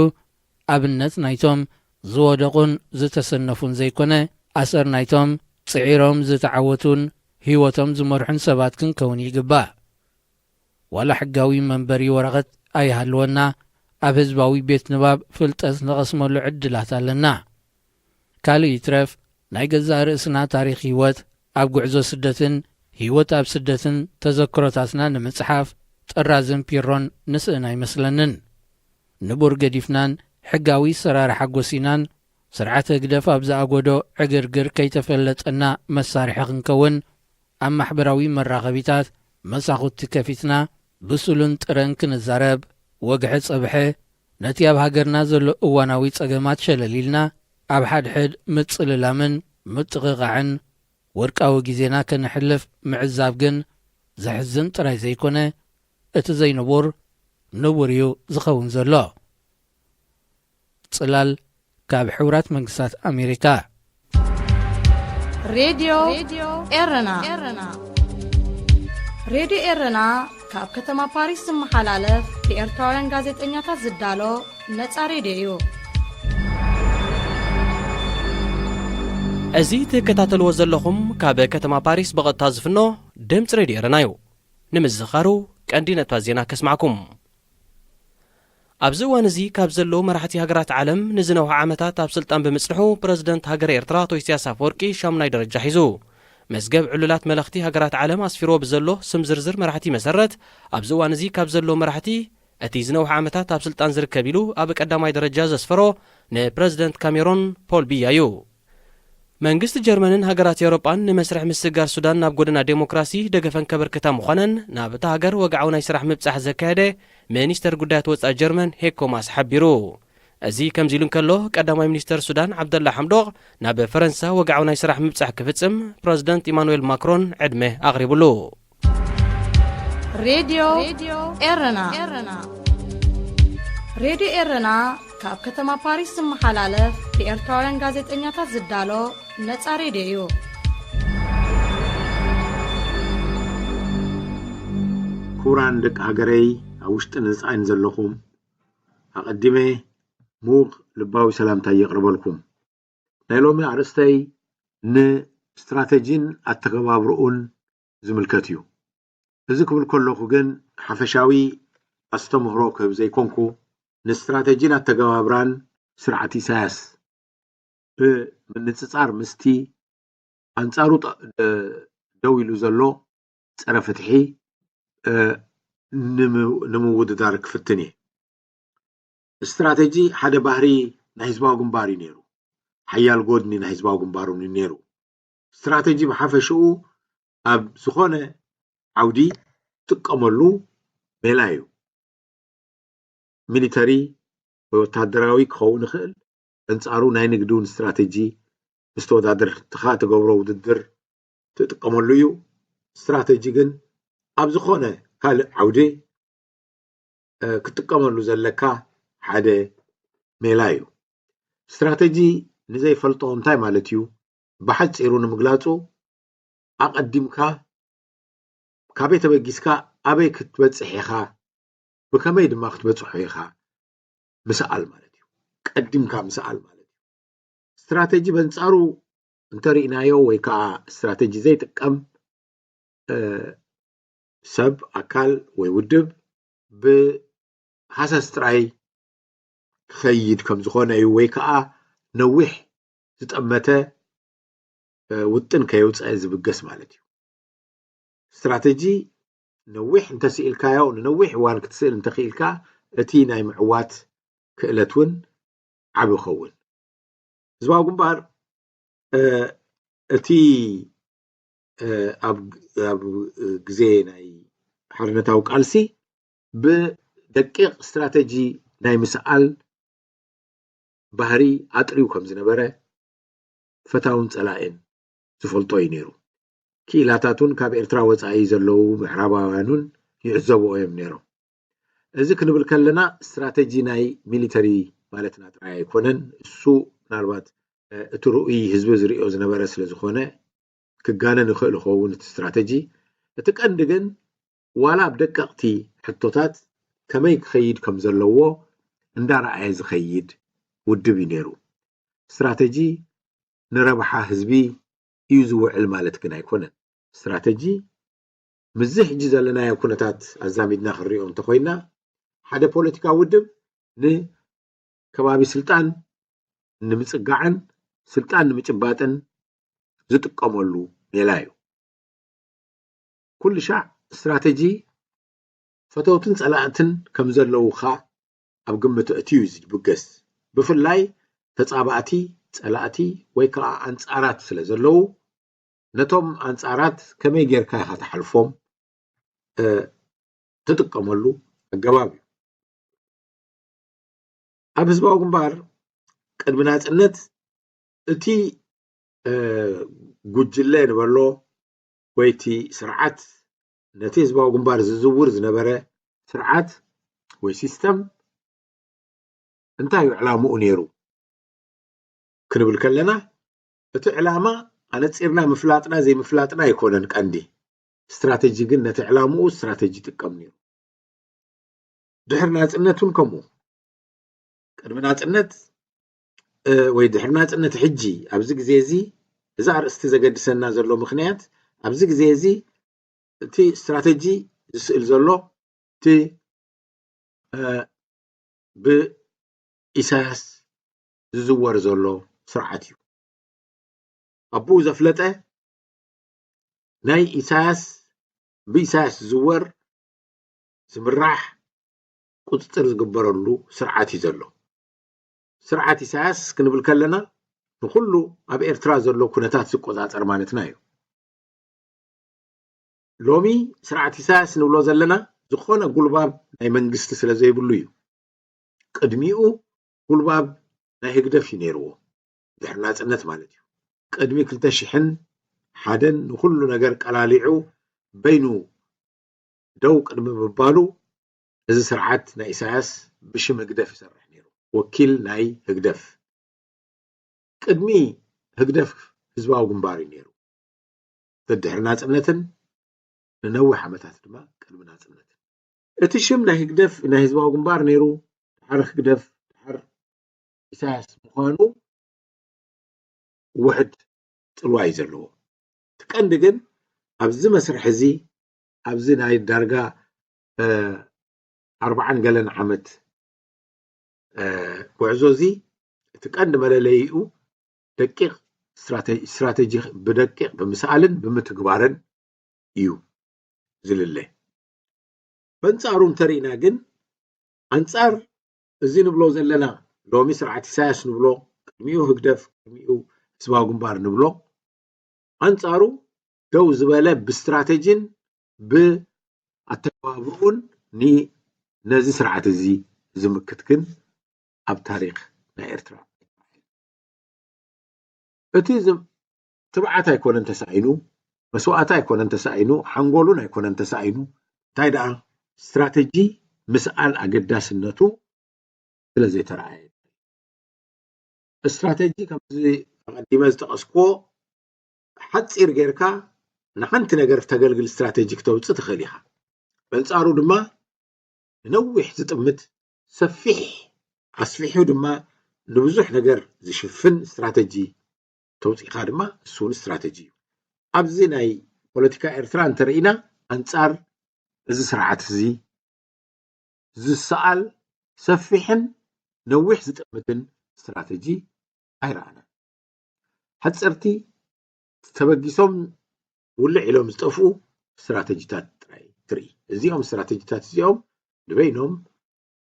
ኣብነት ናይቶም ዝወደቑን ዝተሰነፉን ዘይኮነ፣ ኣሰር ናይቶም ጽዒሮም ዝተዓወቱን ህይወቶም ዝመርሑን ሰባት ክንከውን ይግባእ። ዋላ ሕጋዊ መንበሪ ወረቐት ኣይሃልወና፣ ኣብ ህዝባዊ ቤት ንባብ ፍልጠት ንቐስመሉ ዕድላት ኣለና። ካልእ ይትረፍ፣ ናይ ገዛእ ርእስና ታሪኽ ህይወት ኣብ ጉዕዞ ስደትን ህይወት ኣብ ስደትን ተዘክሮታትና ንምጽሓፍ ጥራዝን ፒሮን ንስእን ኣይመስለንን። ንቡር ገዲፍናን ሕጋዊ ሰራርሓ ጎሲናን፣ ስርዓት ህግደፍ ኣብ ዝኣጎዶ ዕግርግር ከይተፈለጠና መሳርሒ ክንከውን፣ ኣብ ማሕበራዊ መራኸቢታት መሳኹቲ ከፊትና ብስሉን ጥረን ክንዛረብ፣ ወግሐ ጸብሐ ነቲ ኣብ ሃገርና ዘሎ እዋናዊ ጸገማት ሸለል ኢልና፣ ኣብ ሓድሕድ ምጽልላምን ምጥቕቓዕን ወርቃዊ ግዜና ከነሕልፍ ምዕዛብ ግን ዘሕዝን ጥራይ ዘይኮነ፣ እቲ ዘይንቡር ንቡር እዩ ዝኸውን ዘሎ። ጽላል ካብ ሕቡራት መንግስታት ኣሜሪካ። ሬድዮ ኤረና። ሬድዮ ኤረና ካብ ከተማ ፓሪስ ዝመሓላለፍ ብኤርትራውያን ጋዜጠኛታት ዝዳሎ ነጻ ሬድዮ እዩ። እዚ ትከታተልዎ ዘለኹም ካብ ከተማ ፓሪስ ብቐጥታ ዝፍኖ ድምፂ ሬድዮ ኤረና እዩ። ንምዝኻሩ ቀንዲ ነጥባት ዜና ከስማዕኩም። ኣብዚ እዋን እዚ ካብ ዘለዉ መራሕቲ ሃገራት ዓለም ንዝነውሐ ዓመታት ኣብ ስልጣን ብምጽንሑ፣ ፕረዚደንት ሃገረ ኤርትራ ኣቶ ኢሳያስ ኣፈወርቂ ሻሙናይ ደረጃ ሒዙ። መዝገብ ዕሉላት መለኽቲ ሃገራት ዓለም ኣስፊርዎ ብዘሎ ስም ዝርዝር መራሕቲ መሰረት፣ ኣብዚ እዋን እዚ ካብ ዘለዉ መራሕቲ እቲ ዝነውሐ ዓመታት ኣብ ስልጣን ዝርከብ ኢሉ ኣብ ቀዳማይ ደረጃ ዘስፈሮ ንፕረዚደንት ካሜሮን ፖል ቢያ እዩ። መንግስቲ ጀርመንን ሃገራት ኤውሮጳን ንመስርሕ ምስግጋር ሱዳን ናብ ጎደና ዴሞክራሲ ደገፈን ከበርክታ ምዃነን ናብ እታ ሃገር ወግዓዊ ናይ ስራሕ ምብጻሕ ዘካየደ ሚኒስተር ጉዳያት ወጻኢ ጀርመን ሄኮ ማስ ሓቢሩ። እዚ ከምዚ ኢሉ እንከሎ፣ ቀዳማይ ሚኒስተር ሱዳን ዓብደላ ሓምዶቕ ናብ ፈረንሳ ወግዓዊ ናይ ስራሕ ምብጻሕ ክፍጽም ፕረዚደንት ኢማኑኤል ማክሮን ዕድመ ኣቕሪቡሉ። ሬድዮ ኤረና። ሬድዮ ኤረና ካብ ከተማ ፓሪስ ዝመሓላለፍ ብኤርትራውያን ጋዜጠኛታት ዝዳሎ ነጻ ሬድዮ እዩ። ክቡራን ደቂ ሃገረይ፣ ኣብ ውሽጥን ወጻኢን ዘለኹም፣ ኣቐዲመ ምዉቕ ልባዊ ሰላምታ የቕርበልኩም። ናይ ሎሚ ኣርእስተይ ንስትራተጂን ኣተገባብርኡን ዝምልከት እዩ። እዚ ክብል ከለኹ ግን ሓፈሻዊ ኣስተምህሮ ክህብ ዘይኮንኩ፣ ንስትራተጂን ኣተገባብራን ስርዓት ኢሳያስ ብምንጽጻር ምስቲ ኣንጻሩ ጠ-፣ ደ-፣ ደው ኢሉ ዘሎ ጸረ ፍትሒ፣ እ፣ ንምው-፣ ንምውድዳር ክፍትን እየ። ስትራተጂ ሓደ ባህሪ ናይ ህዝባዊ ግንባር እዩ ነይሩ። ሓያል ጎድኒ ናይ ህዝባዊ ግንባር እውን እዩ ነይሩ። ስትራተጂ ብሓፈሽኡ ኣብ ዝኾነ ዓውዲ ጥቀመሉ ሜላ እዩ። ሚሊተሪ ወይ ወታደራዊ ክኸውን ይኽእል። ኣንጻሩ ናይ ንግዲ እውን ስትራተጂ፣ ምስ ተወዳደርትኻ ትገብሮ ውድድር ትጥቀመሉ እዩ። ስትራተጂ ግን ኣብ ዝኾነ ካልእ ዓውዲ፣ እ፣ ክትጥቀመሉ ዘለካ ሓደ ሜላ እዩ። ስትራተጂ ንዘይፈልጦ እንታይ ማለት እዩ? ብሓጺሩ ንምግላጹ፣ ኣቐዲምካ ካበይ ተበጊስካ ኣበይ ክትበጽሕ ኢኻ፣ ብኸመይ ድማ ክትበጽሖ ኢኻ ምስኣል ማለት እዩ። ቀዲምካ ምስኣል ማለት እዩ። ስትራተጂ በንጻሩ እንተሪእናዮ ወይ ከዓ ስትራተጂ ዘይጥቀም፣ እ፣ ሰብ፣ ኣካል ወይ ውድብ ብሃሰስ ጥራይ ክኸይድ ከም ዝኾነ እዩ፣ ወይ ከዓ ነዊሕ ዝጠመተ፣ እ፣ ውጥን ከየውፀአ ዝብገስ ማለት እዩ። ስትራተጂ ነዊሕ እንተስኢልካዮ፣ ንነዊሕ እዋን ክትስእል እንተኽኢልካ፣ እቲ ናይ ምዕዋት ክእለት እውን ዓቢ ይኸውን። ህዝባዊ ግንባር፣ እ፣ እቲ፣ እ፣ ኣብ፣ ኣብ ግዜ ናይ ሓርነታዊ ቃልሲ ብደቂቕ ስትራተጂ ናይ ምስኣል ባህሪ ኣጥርዩ ከም ዝነበረ ፈታውን ጸላእን ዝፈልጦ እዩ ነይሩ። ክኢላታት እውን ካብ ኤርትራ ወጻኢ ዘለዉ ምዕራባውያን እውን ይዕዘብኦ እዮም ነይሮም። እዚ ክንብል ከለና ስትራተጂ ናይ ሚሊተሪ ማለትና ጥራይ ኣይኮነን። እሱ ምናልባት፣ እ፣ እቲ ርኡይ ህዝቢ ዝርእዮ ዝነበረ ስለ ዝኾነ ክጋነን ይኽእል ይኸውን እቲ ስትራተጂ። እቲ ቀንዲ ግን ዋላ ኣብ ደቀቕቲ ሕቶታት ከመይ ክኸይድ ከም ዘለዎ እንዳረኣየ ዝኸይድ ውድብ እዩ ነይሩ። ስትራተጂ ንረብሓ ህዝቢ እዩ ዝውዕል ማለት ግን ኣይኮነን። ስትራተጂ ምስዚ ሕጂ ዘለናዮ ኩነታት ኣዛሚድና ክንሪኦ እንተኾይና፣ ሓደ ፖለቲካዊ ውድብ ንከባቢ ስልጣን ንምጽጋዕን ስልጣን ንምጭባጥን ዝጥቀመሉ ሜላ እዩ። ኩሉ ሻዕ ስትራተጂ ፈተውትን ጸላእትን ከም ዘለዉኻ ኣብ ግምት ኣእትዩ እዩ ዝብገስ። ብፍላይ ተጻባእቲ፣ ጸላእቲ ወይ ከኣ ኣንጻራት ስለ ዘለዉ፣ ነቶም ኣንጻራት ከመይ ጌርካ ኢኻ ትሓልፎም፣ እ፣ ትጥቀመሉ ኣገባብ እዩ። ኣብ ህዝባዊ ግንባር ቅድሚ ናጽነት እቲ፣ እ፣ ጉጅለ ንበሎ ወይ እቲ ስርዓት፣ ነቲ ህዝባዊ ግንባር ዝዝውር ዝነበረ ስርዓት ወይ ሲስተም እንታይ እዩ ዕላምኡ ነይሩ ክንብል ከለና፣ እቲ ዕላማ ኣነጺርና ምፍላጥና ዘይምፍላጥና ኣይኮነን ቀንዲ። ስትራተጂ ግን ነቲ ዕላምኡ ስትራተጂ ይጥቀም ነይሩ። ድሕሪ ናጽነት እውን ከምኡ። ቅድሚ ናጽነት፣ እ፣ ወይ ድሕሪ ናጽነት ሕጂ ኣብዚ ግዜ እዚ፣ እዚ ኣርእስቲ ዘገድሰና ዘሎ ምኽንያት፣ ኣብዚ ግዜ እዚ እቲ ስትራተጂ ዝስእል ዘሎ እቲ ብኢሳያስ ዝዝወር ዘሎ ስርዓት እዩ። ኣቦኡ ዘፍለጠ ናይ ኢሳያስ ብኢሳያስ ዝዝወር ዝምራሕ ቁፅፅር ዝግበረሉ ስርዓት እዩ ዘሎ። ስርዓት ኢሳያስ ክንብል ከለና ንኩሉ ኣብ ኤርትራ ዘሎ ኩነታት ዝቆፃፀር ማለትና እዩ። ሎሚ ስርዓት ኢሳያስ ንብሎ ዘለና ዝኾነ ጉልባብ ናይ መንግስቲ ስለ ዘይብሉ እዩ። ቅድሚኡ ጉልባብ ናይ ህግደፍ እዩ ነይርዎ፣ ድሕሪ ናፅነት ማለት እዩ። ቅድሚ ክልተ ሽሕን ሓደን ንኩሉ ነገር ቀላሊዑ በይኑ ደው ቅድሚ ምባሉ እዚ ስርዓት ናይ ኢሳያስ ብሽም ህግደፍ ይሰርሕ ነይሩ፣ ወኪል ናይ ህግደፍ። ቅድሚ ህግደፍ ህዝባዊ ግንባር እዩ ነይሩ፣ ደድሕሪ ናፅነትን ንነዊሕ ዓመታት ድማ ቅድሚ ናፅነትን። እቲ ሽም ናይ ህግደፍ ናይ ህዝባዊ ግንባር ነይሩ፣ ድሓር ህግደፍ ድሓር ኢሳያስ ምዃኑ ውሕድ ፅልዋ እዩ ዘለዎ። እቲ ቀንዲ ግን ኣብዚ መስርሕ እዚ ኣብዚ ናይ ዳርጋ ኣርባዓን ገለን ዓመት ጉዕዞ እዚ እቲ ቀንዲ መለለይኡ ደቂቕ ስትራተጂ ብደቂቕ ብምስኣልን ብምትግባርን እዩ ዝልለ። በንጻሩ እንተርኢና ግን ኣንጻር እዚ ንብሎ ዘለና ሎሚ ስርዓት ኢሳያስ ንብሎ ቅድሚኡ ህግደፍ ቅድሚኡ ህዝባዊ ግንባር ንብሎ ኣንጻሩ ደው ዝበለ ብስትራተጂን ብኣተገባብርኡን ነዚ ስርዓት እዚ ዝምክት ግን ኣብ ታሪክ ናይ ኤርትራ እቲ ትብዓት ኣይኮነን ተሳኢኑ፣ መስዋእቲ ኣይኮነን ተሳኢኑ፣ ሓንጎሉን ኣይኮነን ተሳኢኑ። እንታይ ደኣ ስትራተጂ ምስኣል ኣገዳስነቱ ስለ ዘይተረኣየ። ስትራተጂ ከምዚ ኣቐዲመ ዝጠቐስክዎ ሓፂር ጌርካ ንሓንቲ ነገር ተገልግል ስትራተጂ ክተውፅእ ትኽእል ኢኻ። በንፃሩ ድማ ንነዊሕ ዝጥምት ሰፊሕ ኣስፊሑ ድማ ንብዙሕ ነገር ዝሽፍን ስትራተጂ ተውፂእካ ድማ እሱ እውን ስትራተጂ እዩ። ኣብዚ ናይ ፖለቲካ ኤርትራ እንተርኢና ኣንፃር እዚ ስርዓት እዚ ዝሰኣል ሰፊሕን ነዊሕ ዝጥምትን ስትራተጂ ኣይረኣናን። ሓፀርቲ ተበጊሶም ውልዕ ኢሎም ዝጠፍኡ ስትራተጂታት ጥራይ ትርኢ። እዚኦም ስትራተጂታት እዚኦም ንበይኖም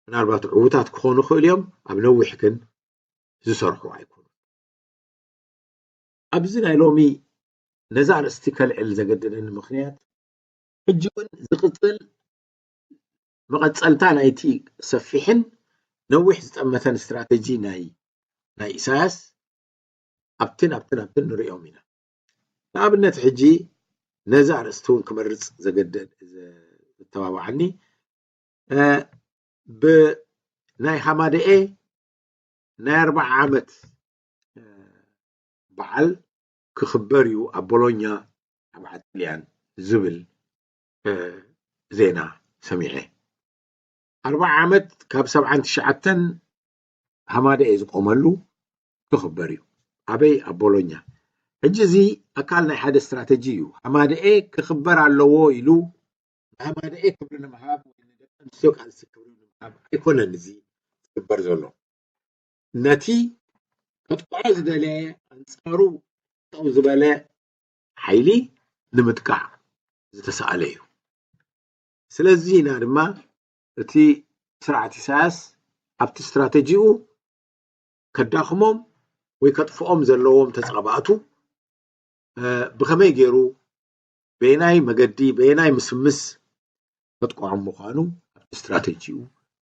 ምናልባት ዕዉታት ክኾኑ ይኽእሉ እዮም፣ ኣብ ነዊሕ ግን ዝሰርሑ ኣይኮኑን። ኣብዚ ናይ ሎሚ ነዛ ኣርእስቲ ከልዕል ዘገደደኒ ምኽንያት ሕጂ እውን ዝቕፅል መቐፀልታ ናይቲ ሰፊሕን ነዊሕ ዝጠመተን ስትራተጂ ናይ ናይ ኢሳያስ ኣብትን ኣብትን ኣብትን ንሪኦም ኢና። ንኣብነት ሕጂ ነዚ ኣርእስቲ እውን ክመርፅ ዘገደ ዘተባብዓኒ ብናይ ሃማደኤ ናይ ኣርባዓ ዓመት በዓል ክኽበር እዩ ኣብ ቦሎኛ ኣብ ዓዲ ጥልያን ዝብል ዜና ሰሚዐ። ኣርባዓ ዓመት ካብ ሰብዓን ትሽዓተን ሃማደኤ ዝቆመሉ ክኽበር እዩ። ኣበይ? ኣብ ቦሎኛ። ሕጂ እዚ ኣካል ናይ ሓደ ስትራተጂ እዩ። ሃማደኤ ክኽበር ኣለዎ ኢሉ ንሃማደኤ ክብሪ ንምሃብ ወይ ንደቂ ኣንስትዮ ቃልሲ ክብሪ ንምሃብ ኣይኮነን እዚ ዝግበር ዘሎ። ነቲ ከጥቅዖ ዝደለየ ኣንፃሩ ጠው ዝበለ ሓይሊ ንምጥቃዕ ዝተሰኣለ እዩ። ስለዚ ኢና ድማ እቲ ስርዓት ኢሳያስ ኣብቲ ስትራተጂኡ ከዳኽሞም ወይ ከጥፍኦም ዘለዎም ተፃባእቱ ብኸመይ ገይሩ በየናይ መገዲ በየናይ ምስምስ ከጥቅዖም ምዃኑ ኣብቲ ስትራተጂኡ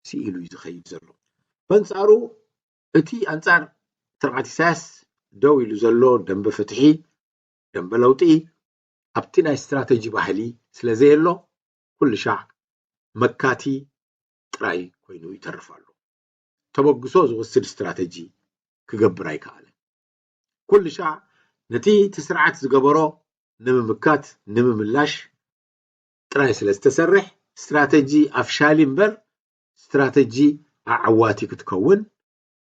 ስኢሉ እዩ ዝኸይድ ዘሎ። በንፃሩ እቲ ኣንፃር ስርዓት ኢሳያስ ደው ኢሉ ዘሎ ደንበ ፍትሒ ደንበ ለውጢ ኣብቲ ናይ ስትራተጂ ባህሊ ስለ ዘየሎ ኩሉ ሻዕ መካቲ ጥራይ ኮይኑ ይተርፍ ኣሎ። ተበግሶ ዝወስድ ስትራተጂ ክገብር ኣይከኣለን። ኩሉ ሻዕ ነቲ እቲ ስርዓት ዝገበሮ ንምምካት ንምምላሽ ጥራይ ስለ ዝተሰርሕ ስትራተጂ ኣፍሻሊ እምበር ስትራተጂ ኣዓዋቲ ክትከውን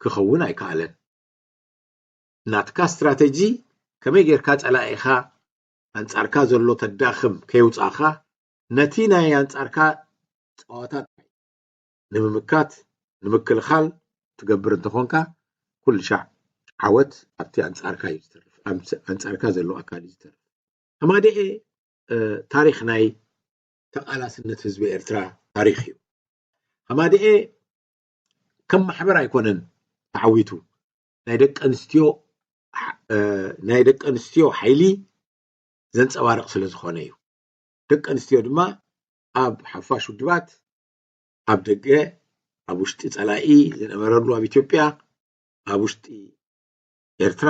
ክኸውን ኣይከኣለን። ናትካ ስትራተጂ ከመይ ጌርካ ጸላኢኻ ኣንጻርካ ዘሎ ተዳኽም ከየውጻእኻ ነቲ ናይ ኣንጻርካ ጸዋታ ንምምካት ንምክልኻል ትገብር እንተኾንካ፣ ኩሉ ሻዕ ዓወት ኣብቲ ኣንጻርካ እዩ ዝተርፍ፣ ኣንጻርካ ዘሎ ኣካል እዩ ዝተርፍ። ሃማደኤ ታሪኽ ናይ ተቓላስነት ህዝቢ ኤርትራ ታሪኽ እዩ። ሃማደኤ ከም ማሕበር ኣይኮነን ተዓዊቱ፣ ናይ ደቂ ኣንስትዮ ናይ ደቂ ኣንስትዮ ሓይሊ ዘንጸባርቕ ስለ ዝኾነ እዩ። ደቂ ኣንስትዮ ድማ ኣብ ሓፋሽ ውድባት፣ ኣብ ደገ፣ ኣብ ውሽጢ ጸላኢ ዝነበረሉ፣ ኣብ ኢትዮጵያ፣ ኣብ ውሽጢ ኤርትራ፣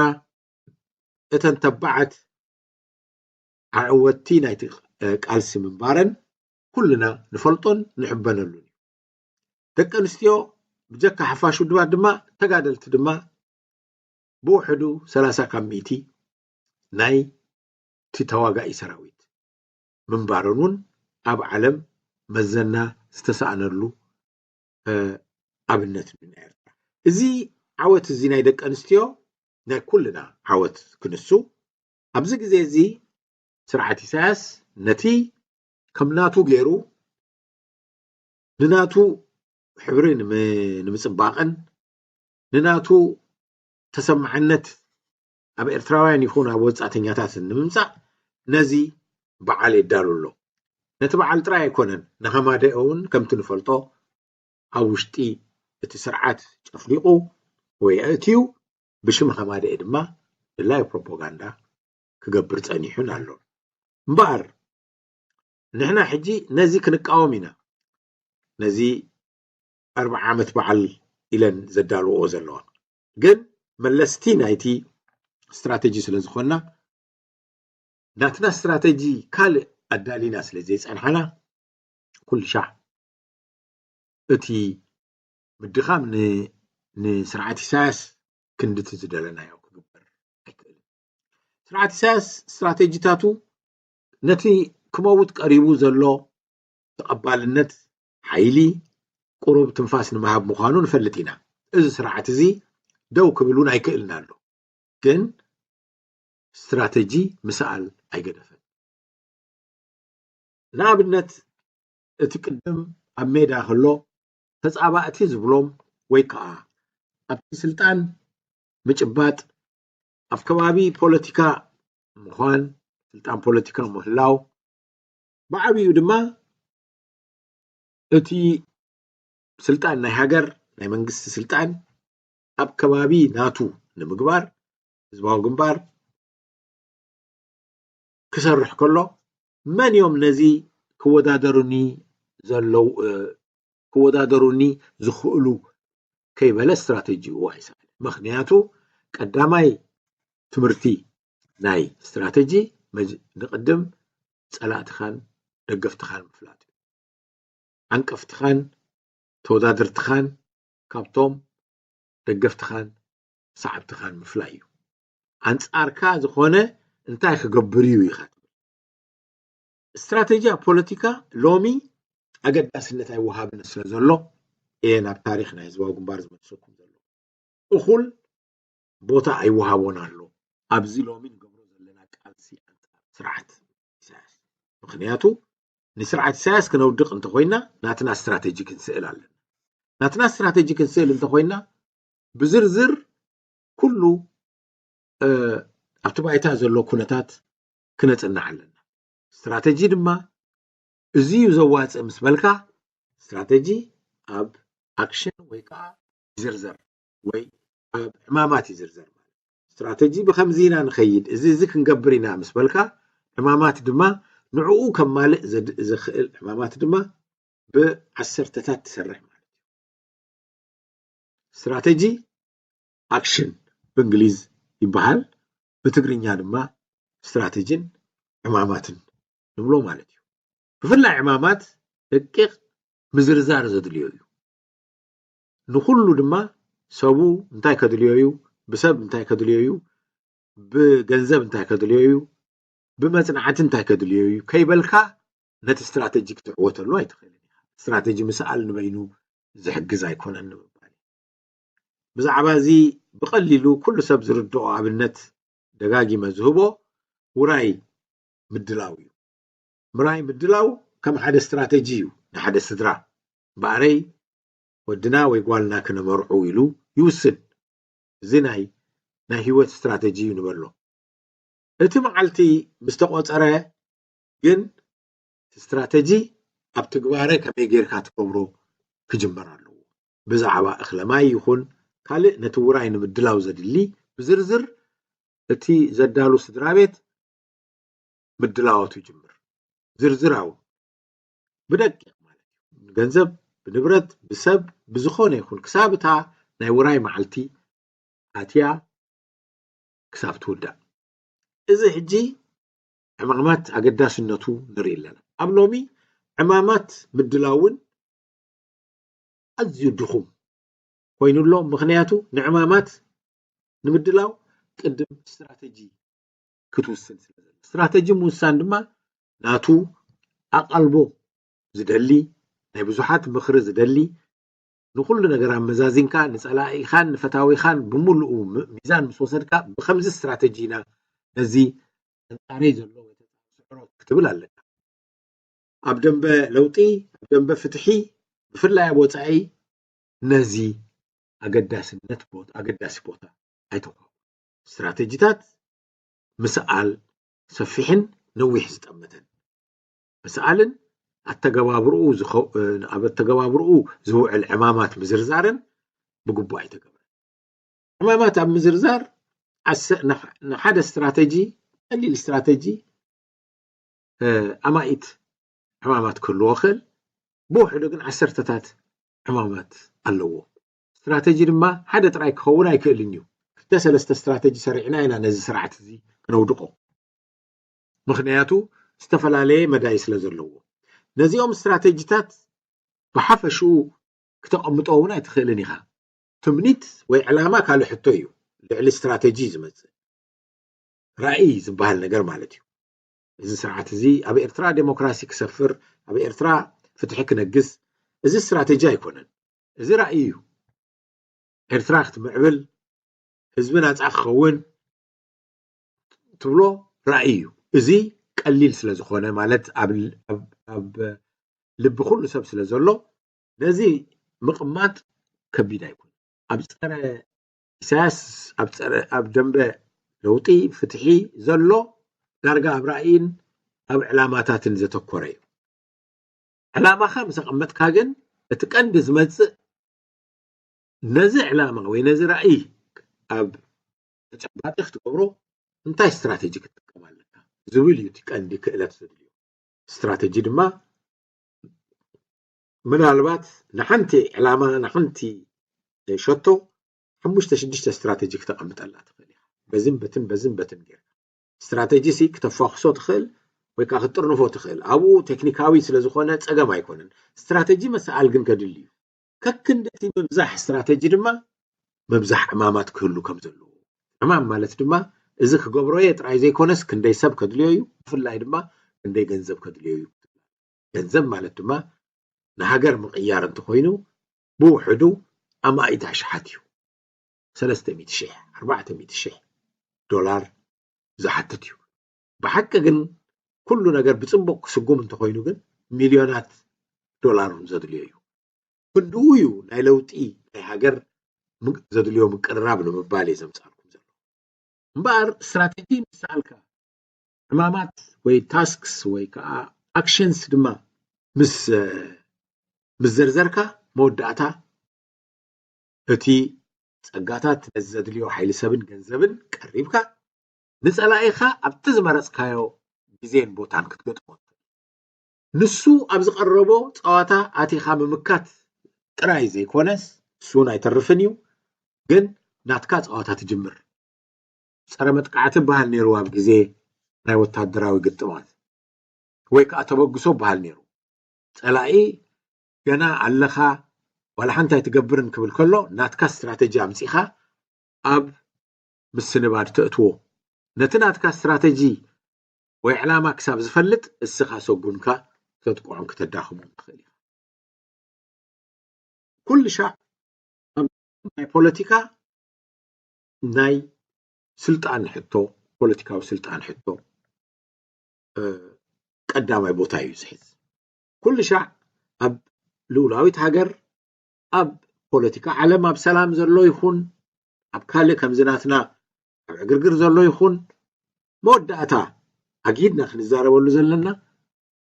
እተን ተባዓት ዓወትቲ ናይቲ ቃልሲ ምንባረን ኩልና ንፈልጦን ንሕበነሉን እዩ። ደቂ ኣንስትዮ ብጀካ ሓፋሽ ውድባት ድማ ተጋደልቲ ድማ ብውሕዱ ሰላሳ ካብ ሚእቲ ናይ እቲ ተዋጋኢ ሰራዊት ምንባረን እውን ኣብ ዓለም መዘና ዝተሰኣነሉ ኣብነት እዩ ናይ ኤርትራ። እዚ ዓወት እዚ ናይ ደቂ ኣንስትዮ ናይ ኩልና ዓወት ክንሱ፣ ኣብዚ ግዜ እዚ ስርዓት ኢሳያስ ነቲ ከም ናቱ ገይሩ ንናቱ ሕብሪ ንምጽባቕን ንናቱ ተሰማዕነት ኣብ ኤርትራውያን ይኹን ኣብ ወጻእተኛታት ንምምጻእ ነዚ በዓል የዳሉ ኣሎ። ነቲ በዓል ጥራይ ኣይኮነን፣ ንሃማደኤ እውን ከምቲ ንፈልጦ ኣብ ውሽጢ እቲ ስርዓት ጨፍሊቑ ወይ ኣእትዩ ብሽም ሃማደኤ ድማ ድላዩ ፕሮፓጋንዳ ክገብር ጸኒሑን ኣሎ። እምበኣር ንሕና ሕጂ ነዚ ክንቃወም ኢና። ነዚ ኣርብዓ ዓመት በዓል ኢለን ዘዳልዎ ዘለዋ ግን መለስቲ ናይቲ ስትራተጂ ስለ ዝኾንና ናትና ስትራተጂ ካልእ ኣዳሊና ስለ ዘይጸንሓና ኩሉ ሻዕ እቲ ምድኻም ንስርዓት ኢሳያስ ክንድቲ ዝደለናዮ ክግበር ኣይክእልን። ስርዓት ኢሳያስ ስትራተጂታቱ ነቲ ክመውት ቀሪቡ ዘሎ ተቐባልነት ሓይሊ ቁሩብ ትንፋስ ንምሃብ ምዃኑ ንፈልጥ ኢና። እዚ ስርዓት እዚ ደው ክብል እውን ኣይክእልን ኣሎ። ግን ስትራተጂ ምስኣል ኣይገደፈን። ንኣብነት እቲ ቅድም ኣብ ሜዳ ከሎ ተጻባእቲ ዝብሎም ወይ ከዓ ኣብቲ ስልጣን ምጭባጥ ኣብ ከባቢ ፖለቲካ ምዃን ስልጣን ፖለቲካ ምህላው ብዓብዩ ድማ እቲ ስልጣን ናይ ሃገር ናይ መንግስቲ ስልጣን ኣብ ከባቢ ናቱ ንምግባር ህዝባዊ ግንባር ክሰርሕ ከሎ መን እዮም ነዚ ክወዳደሩኒ ዘለዉ ክወዳደሩኒ ዝኽእሉ ከይበለ ስትራተጂኡ ኣይሰኣነ። ምኽንያቱ ቀዳማይ ትምህርቲ ናይ ስትራተጂ ንቕድም ጸላእትኻን ደገፍትኻን ምፍላጥ እዩ። ዓንቀፍትኻን ተወዳደርትኻን ካብቶም ደገፍትኻን ሰዓብትኻን ምፍላይ እዩ። ኣንጻርካ ዝኾነ እንታይ ክገብር እዩ ኢኻ ትብል። ስትራተጂ ኣብ ፖለቲካ ሎሚ ኣገዳስነት ኣይወሃብን ስለ ዘሎ እየ ናብ ታሪኽ ናይ ህዝባዊ ግንባር ዝመልሰኩም ዘሎ። እኹል ቦታ ኣይወሃቦን ኣሎ ኣብዚ ሎሚ ንገብሮ ዘለና ቃልሲ ኣንጻር ስርዓት ኢሳያስ። ምኽንያቱ ንስርዓት ኢሳያስ ክነውድቕ እንተኾይና ናትና ስትራተጂ ክንስእል ኣለና። ናትና ስትራተጂ ክንስእል እንተኾይና ብዝርዝር ኩሉ ኣብቲ ባይታ ዘሎ ኩነታት ክነጽንዕ ኣለና። ስትራተጂ ድማ እዚ እዩ ዘዋፅእ ምስ በልካ ስትራተጂ ኣብ ኣክሽን ወይ ከዓ ይዝርዘር ወይ ኣብ ዕማማት ይዝርዘር ማለት ስትራተጂ ብከምዚ ኢና ንኸይድ እዚ እዚ ክንገብር ኢና ምስ በልካ ዕማማት ድማ ንዕኡ ከማልእ ዘኽእል ዕማማት ድማ ብዓሰርተታት ትሰርሕ ማለት እዩ። ስትራተጂ ኣክሽን ብእንግሊዝ ይበሃል፣ ብትግርኛ ድማ ስትራተጂን ዕማማትን ንብሎ ማለት እዩ። ብፍላይ ዕማማት ደቂቕ ምዝርዛር ዘድልዮ እዩ። ንኹሉ ድማ ሰቡ እንታይ ከድልዮ እዩ፣ ብሰብ እንታይ ከድልዮ እዩ፣ ብገንዘብ እንታይ ከድልዮ እዩ፣ ብመጽናዕቲ እንታይ ከድልዮ እዩ ከይበልካ ነቲ ስትራተጂ ክትዕወተሉ ኣይትኽእልን ኢኻ። ስትራተጂ ምስኣል ንበይኑ ዝሕግዝ ኣይኮነን ንምባል እዩ። ብዛዕባ እዚ ብቐሊሉ ኩሉ ሰብ ዝርድኦ ኣብነት ደጋጊመ ዝህቦ ውራይ ምድላው እዩ። ምራይ ምድላው ከም ሓደ ስትራተጂ እዩ ንሓደ ስድራ። እምበኣረይ ወድና ወይ ጓልና ክነመርዑ ኢሉ ይውስን። እዚ ናይ ናይ ህይወት ስትራተጂ እዩ ንበሎ። እቲ መዓልቲ ምስ ተቖጸረ ግን ስትራተጂ ኣብ ትግባረ ከመይ ጌርካ ትገብሮ ክጅመር ኣለዎ። ብዛዕባ እኽለ ማይ ይኹን ካልእ ነቲ ውራይ ንምድላው ዘድሊ ብዝርዝር እቲ ዘዳሉ ስድራ ቤት ምድላዋቱ ይጅምር። ዝርዝራዊ ብደቂቕ ማለት እዩ። ብገንዘብ፣ ብንብረት፣ ብሰብ፣ ብዝኾነ ይኹን ክሳብ እታ ናይ ውራይ መዓልቲ ኣትያ ክሳብ ትውዳእ። እዚ ሕጂ ዕማማት ኣገዳስነቱ ንርኢ ኣለና። ኣብ ሎሚ ዕማማት ምድላውን ኣዝዩ ድኹም ኮይኑ ኣሎ። ምኽንያቱ ንዕማማት ንምድላው ቅድም ስትራተጂ ክትውስን ስለ ዘሎ፣ ስትራተጂ ምውሳን ድማ ናቱ ኣቓልቦ ዝደሊ፣ ናይ ብዙሓት ምኽሪ ዝደሊ፣ ንኹሉ ነገር ኣመዛዚንካ ንጸላኢኻን ንፈታዊኻን ብምሉኡ ም- ሚዛን ምስ ወሰድካ፣ ብኸምዚ ስትራተጂ ኢና ነዚ ኣንጻረይ ዘሎ ወይ ተጻረሮ ክትብል ኣለካ። ኣብ ደንበ ለውጢ፣ ኣብ ደንበ ፍትሒ፣ ብፍላይ ኣብ ወጻኢ ነዚ ኣገዳስነት ቦታ ኣገዳሲ ቦታ ኣይተውሃቦ። ስትራተጂታት ምስኣል ሰፊሕን ነዊሕ ዝጠመተን ምስኣልን ኣተገባብርኡ ዝኸ- ኣብ ኣተገባብርኡ ዝውዕል ዕማማት ምዝርዛርን ብግቡእ ኣይተገብረን። ዕማማት ኣብ ምዝርዛር ዓሰ- ንሓ- ንሓደ ስትራተጂ ቀሊል ስትራተጂ ኣማኢት ዕማማት ክህልዎ ክእል፣ ብውሕዱ ግን ዓሰርተታት ዕማማት ኣለዎ። ስትራተጂ ድማ ሓደ ጥራይ ክኸውን ኣይክእልን እዩ። ክልተ ሰለስተ ስትራተጂ ሰሪዕና ኢና ነዚ ስርዓት እዚ ክነውድቆ። ምኽንያቱ ዝተፈላለየ መዳይ ስለ ዘለዎ። ነዚኦም ስትራተጂታት ብሓፈሽኡ ክተቐምጦ እውን ኣይትኽእልን ኢኻ። ትምኒት ወይ ዕላማ ካልእ ሕቶ እዩ። ልዕሊ ስትራተጂ እዩ ዝመጽእ። ራእይ ዝበሃል ነገር ማለት እዩ። እዚ ስርዓት እዚ ኣብ ኤርትራ ዴሞክራሲ ክሰፍር፣ ኣብ ኤርትራ ፍትሒ ክነግስ፣ እዚ ስትራተጂ ኣይኮነን። እዚ ራእይ እዩ። ኤርትራ ክትምዕብል፣ ህዝቢ ናጻ ክኸውን ትብሎ ራእይ እዩ። እዚ ቀሊል ስለ ዝኾነ፣ ማለት ኣብ ኣብ ኣብ ልቢ ኩሉ ሰብ ስለ ዘሎ፣ ነዚ ምቕማጥ ከቢድ ኣይኮነን። ኣብ ጸረ ኢሳያስ፣ ኣብ ጸረ ኣብ ደንበ ለውጢ ፍትሒ ዘሎ ዳርጋ ኣብ ራእይን ኣብ ዕላማታትን ዘተኮረ እዩ። ዕላማኻ ምስ ኣቐመጥካ ግን እቲ ቀንዲ ዝመጽእ ነዚ ዕላማ ወይ ነዚ ራእይ ኣብ ተጨባጢ ክትገብሮ እንታይ ስትራተጂ ክትጥቀም ኣለካ ዝብል እዩ እቲ ቀንዲ ክእለት ዘድልዮ። ስትራተጂ ድማ ምናልባት ንሓንቲ ዕላማ ንሓንቲ ሸቶ ሓሙሽተ ሽዱሽተ ስትራተጂ ክተቐምጠላ ትኽእል ኢኻ። በዝን በትን በዝን በትን ጌርካ ስትራተጂ ሲ ክተፋኽሶ ትኽእል ወይ ከዓ ክትጥርንፎ ትኽእል። ኣብኡ ቴክኒካዊ ስለ ዝኾነ ጸገም ኣይኮነን። ስትራተጂ መሰኣል ግን ከድሊ እዩ። ከክንዲ እቲ ምብዛሕ ስትራተጂ ድማ ምብዛሕ ዕማማት ክህሉ ከም ዘለዎ። ዕማም ማለት ድማ እዚ ክገብሮ እየ ጥራይ ዘይኮነስ ክንደይ ሰብ ከድልዮ እዩ፣ ብፍላይ ድማ ክንደይ ገንዘብ ከድልዮ እዩ። ገንዘብ ማለት ድማ ንሃገር ምቕያር እንተኾይኑ ብውሕዱ ኣማኢት ኣሽሓት እዩ። ሰለስተ ሚእቲ ሽሕ፣ ኣርባዕተ ሚእቲ ሽሕ ዶላር ዝሓትት እዩ። ብሓቂ ግን ኩሉ ነገር ብጽቡቕ ክስጉም እንተኾይኑ ግን ሚልዮናት ዶላር እውን ዘድልዮ እዩ። ክንድኡ እዩ ናይ ለውጢ ናይ ሃገር ም- ዘድልዮ ምቅርራብ ንምባል እየ ዘምጻልኩም ዘሎ። እምበኣር ስትራተጂ ምስ ሰኣልካ ዕማማት ወይ ታስክስ ወይ ከዓ ኣክሽንስ ድማ ምስ እ፣ ምስ ዘርዘርካ መወዳእታ እቲ ጸጋታት ነዚ ዘድልዮ ሓይሊ ሰብን ገንዘብን ቀሪብካ ንጸላኢኻ ኣብቲ ዝመረጽካዮ ግዜን ቦታን ክትገጥሞ ትኽእል። ንሱ ኣብ ዝቐረቦ ጸዋታ ኣቲኻ ምምካት ጥራይ ዘይኮነስ፣ እሱ እውን ኣይተርፍን እዩ፣ ግን ናትካ ጸዋታ ትጅምር። ጸረ መጥቃዕቲ በሃል ነይሩ ኣብ ግዜ ናይ ወታደራዊ ግጥማት፣ ወይ ከዓ ተበግሶ በሃል ነይሩ። ጸላኢ ገና ኣለኻ፣ ዋላ ሓንቲ ኣይትገብርን ክብል ከሎ ናትካ ስትራተጂ ኣምጺኻ ኣብ ምስንባድ ተእትዎ። ነቲ ናትካ ስትራተጂ ወይ ዕላማ ክሳብ ዝፈልጥ እስኻ ሰጉምካ ክተጥቅዖን ክተዳኽሞን ትኽእል ኢኻ። ኩሉ ሻዕ ኣብ ናይ ፖለቲካ ናይ ስልጣን ሕቶ፣ ፖለቲካዊ ስልጣን ሕቶ እ፣ ቀዳማይ ቦታ እዩ ዝሕዝ። ኩሉ ሻዕ ኣብ ልኡላዊት ሃገር፣ ኣብ ፖለቲካ ዓለም ኣብ ሰላም ዘሎ ይኹን ኣብ ካልእ ከምዚ ናትና ኣብ ዕግርግር ዘሎ ይኹን፣ መወዳእታ ኣጊድና ክንዛረበሉ ዘለና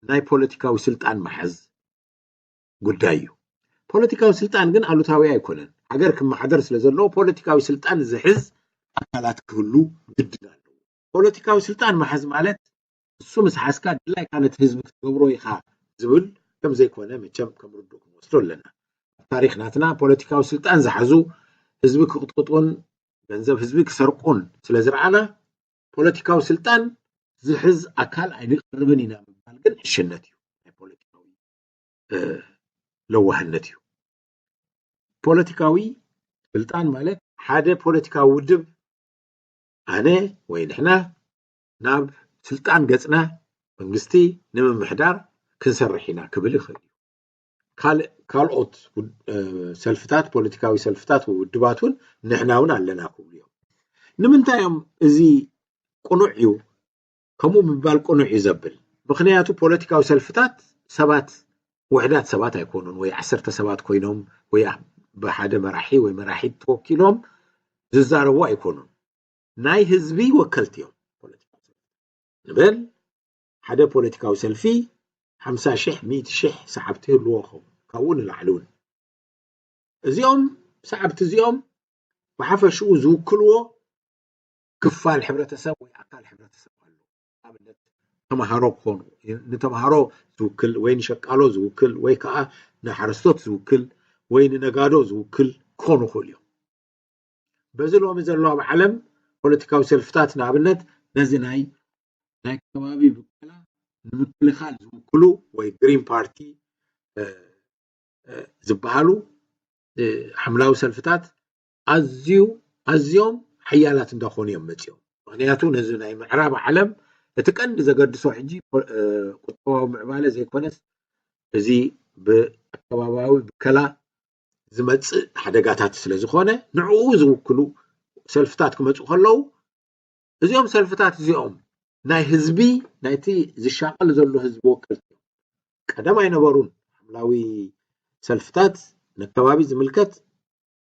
ናይ ፖለቲካዊ ስልጣን ምሓዝ ጉዳይ እዩ። ፖለቲካዊ ስልጣን ግን ኣሉታዊ ኣይኮነን። ሃገር ክመሓደር ስለ ዘለዎ ፖለቲካዊ ስልጣን ዝሕዝ ኣካላት ክህሉ ግድን ኣለዎ። ፖለቲካዊ ስልጣን ምሓዝ ማለት እሱ ምስ ሓዝካ ድላይካ ነቲ ህዝቢ ክትገብሮ ኢኻ ዝብል ከም ዘይኮነ መቸም ከም ርዱእ ክንወስዶ ኣለና። ኣብ ታሪኽ ናትና ፖለቲካዊ ስልጣን ዝሓዙ ህዝቢ ክቕጥቅጡን ገንዘብ ህዝቢ ክሰርቁን ስለ ዝረኣና ፖለቲካዊ ስልጣን ዝሕዝ ኣካል ኣይንቕርብን ኢና ምባል ግን ዕሽነት እዩ። ናይ ፖለቲካዊ ለዋህነት እዩ። ፖለቲካዊ ስልጣን ማለት ሓደ ፖለቲካዊ ውድብ ኣነ ወይ ንሕና ናብ ስልጣን ገጽና መንግስቲ ንምምሕዳር ክንሰርሕ ኢና ክብል ይኽእል እዩ። ካልኦት ሰልፍታት፣ ፖለቲካዊ ሰልፍታት፣ ውድባት እውን ንሕና እውን ኣለና ክብሉ እዮም። ንምንታይ እዮም እዚ ቅኑዕ እዩ፣ ከምኡ ምባል ቅኑዕ እዩ ዘብል? ምኽንያቱ ፖለቲካዊ ሰልፍታት ሰባት፣ ውሕዳት ሰባት ኣይኮኑን፣ ወይ ዓሰርተ ሰባት ኮይኖም ወይ ብሓደ መራሒ ወይ መራሒት ተወኪሎም ዝዛረቡ ኣይኮኑን። ናይ ህዝቢ ወከልቲ እዮም። ፖለቲካዊ ሰልፊ ንበል፣ ሓደ ፖለቲካዊ ሰልፊ ሓምሳ ሽሕ፣ ሚእቲ ሽሕ ሰዓብቲ ይህልዎ ኸውን፣ ካብኡ ንላዕሊ እውን። እዚኦም ሰዓብቲ እዚኦም ብሓፈሽኡ ዝውክልዎ ክፋል ሕብረተሰብ ወይ ኣካል ሕብረተሰብ ኣሎ። ኣብነት ተምሃሮ ክኾኑ፣ ንተምሃሮ ዝውክል ወይ ንሸቃሎ ዝውክል ወይ ከዓ ንሓረስቶት ዝውክል ወይ ንነጋዶ ዝውክል ክኾኑ ይኽእሉ እዮም። በዚ ሎሚ ዘሎ ኣብ ዓለም ፖለቲካዊ ሰልፍታት ንኣብነት ነዚ ናይ ናይ ከባቢ ብከላ ንምክልኻል ዝውክሉ ወይ ግሪን ፓርቲ ዝበሃሉ ሓምላዊ ሰልፍታት ኣዝዩ ኣዝዮም ሓያላት እንዳኾኑ እዮም መፂኦም። ምክንያቱ ነዚ ናይ ምዕራብ ዓለም እቲ ቀንዲ ዘገድሶ ሕጂ ቁጠባዊ ምዕባለ ዘይኮነስ እዚ ብኣከባቢያዊ ብከላ ዝመፅእ ሓደጋታት ስለ ዝኾነ ንዕኡ ዝውክሉ ሰልፍታት ክመፁ ከለዉ እዚኦም ሰልፍታት እዚኦም ናይ ህዝቢ ናይቲ ዝሻቐል ዘሎ ህዝቢ ወከልቲ እዮም። ቀደም ኣይነበሩን። ሓምላዊ ሰልፍታት ንከባቢ ዝምልከት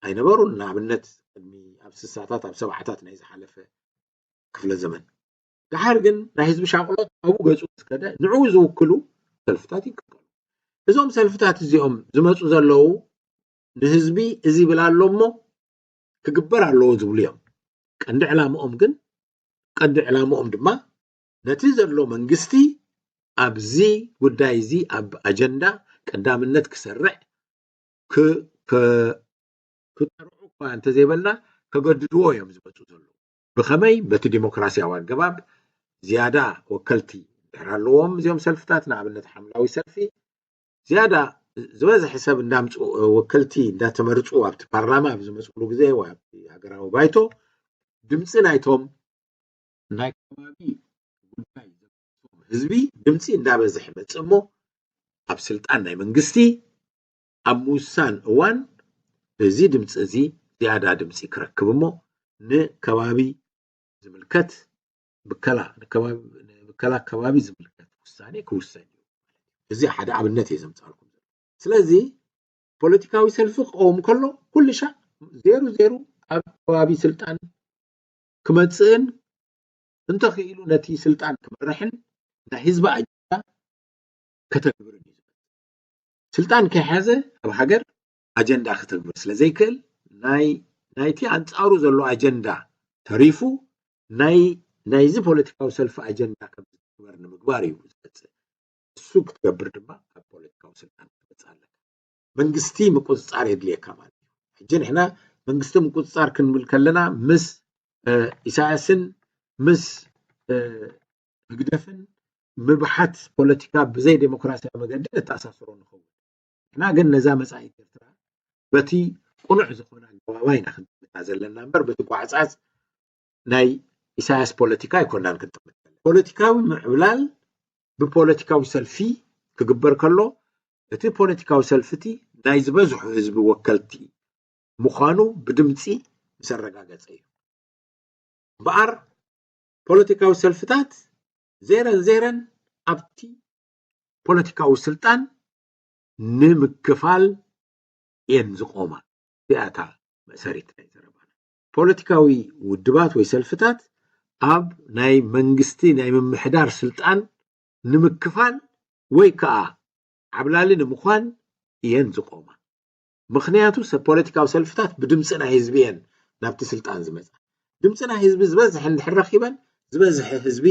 ኣይነበሩን። ንኣብነት ቅድሚ ኣብ ስሳታት ኣብ ሰብዓታት ናይ ዝሓለፈ ክፍለ ዘመን። ደሓር ግን ናይ ህዝቢ ሻቕሎት ኣብኡ ገፁ ምስ ከደ ንዕኡ ዝውክሉ ሰልፍታት ይቀበሉ። እዞም ሰልፍታት እዚኦም ዝመፁ ዘለዉ ንህዝቢ እዚ ይብል ኣሎ እሞ ክግበር ኣለዎ ዝብሉ እዮም። ቀንዲ ዕላምኦም ግን ቀንዲ ዕላምኦም ድማ ነቲ ዘሎ መንግስቲ ኣብዚ ጉዳይ እዚ ኣብ ኣጀንዳ ቀዳምነት ክሰርዕ ክጠርዑ እኳ እንተዘይበልና ከገድድዎ እዮም ዝመፁ ዘለዉ። ብኸመይ? በቲ ዲሞክራሲያዊ ኣገባብ ዝያዳ ወከልቲ እንድሕር ኣለዎም እዚኦም ሰልፍታት፣ ንኣብነት ሓምላዊ ሰልፊ ዝያዳ ዝበዝሐ ሰብ እንዳምፅኡ ወከልቲ እንዳተመርፁ ኣብቲ ፓርላማ ኣብ ዝመፅሉ ግዜ ወይ ኣብቲ ሃገራዊ ባይቶ ድምፂ ናይቶም ናይ ከባቢ ጉዳይ ዘገድሶም ህዝቢ ድምፂ እንዳበዝሐ መፅእ እሞ ኣብ ስልጣን ናይ መንግስቲ ኣብ ምውሳን እዋን እዚ ድምፂ እዚ ዝያዳ ድምፂ ክረክብ እሞ ንከባቢ ዝምልከት ብከላ ከባቢ ዝምልከት ውሳኔ ክውሰን እዩ። እዚ ሓደ ኣብነት እየ ዘምፃልኩም። ስለዚ ፖለቲካዊ ሰልፊ ክቀውም ከሎ ኩሉ ሻዕ ዜሩ ዜሩ ኣብ ከባቢ ስልጣን ክመፅእን እንተኽኢሉ ነቲ ስልጣን ክመርሕን ናይ ህዝቢ ኣጀንዳ ከተግብርን እዩ። ስልጣን ከይሓዘ ኣብ ሃገር ኣጀንዳ ከተግብር ስለ ዘይክእል ናይ ናይቲ ኣንፃሩ ዘሎ ኣጀንዳ ተሪፉ ናይ ናይዚ ፖለቲካዊ ሰልፊ ኣጀንዳ ከም ዝግበር ንምግባር እዩ ዝመፅእ። እሱ ክትገብር ድማ ኣብ ፖለቲካዊ ስልጣን ክትመፅእ ኣለካ። መንግስቲ ምቁፅፃር የድልየካ ማለት እዩ። ሕጂ ንሕና መንግስቲ ምቁፅፃር ክንብል ከለና ምስ ኢሳያስን ምስ ህግደፍን ምብሓት ፖለቲካ ብዘይ ዴሞክራሲያዊ መገዲ ነተኣሳስሮ ንኸውን። ንሕና ግን ነዛ መፃኢት ኤርትራ በቲ ቁኑዕ ዝኾነ ኣገባባ ኢና ክንጥምታ ዘለና እምበር በቲ ጓዕፃፅ ናይ ኢሳያስ ፖለቲካ ኣይኮናን ክንጥምት ዘለና። ፖለቲካዊ ምዕብላል ብፖለቲካዊ ሰልፊ ክግበር ከሎ እቲ ፖለቲካዊ ሰልፊ እቲ ናይ ዝበዝሑ ህዝቢ ወከልቲ ምዃኑ ብድምፂ ምስ ኣረጋገፀ እዩ። እምበኣር ፖለቲካዊ ሰልፍታት ዜረን ዜረን ኣብቲ ፖለቲካዊ ስልጣን ንምክፋል እየን ዝቆማ። እዚኣታ መእሰሪት ናይ ዘረባና። ፖለቲካዊ ውድባት ወይ ሰልፍታት ኣብ ናይ መንግስቲ ናይ ምምሕዳር ስልጣን ንምክፋል ወይ ከዓ ዓብላሊ ንምዃን እየን ዝቆማ። ምኽንያቱ ሰብ ፖለቲካዊ ሰልፍታት ብድምፂ ናይ ህዝቢ እየን ናብቲ ስልጣን ዝመፃ። ድምፂ ናይ ህዝቢ ዝበዝሐ እንድሕር ረኪበን ዝበዝሐ ህዝቢ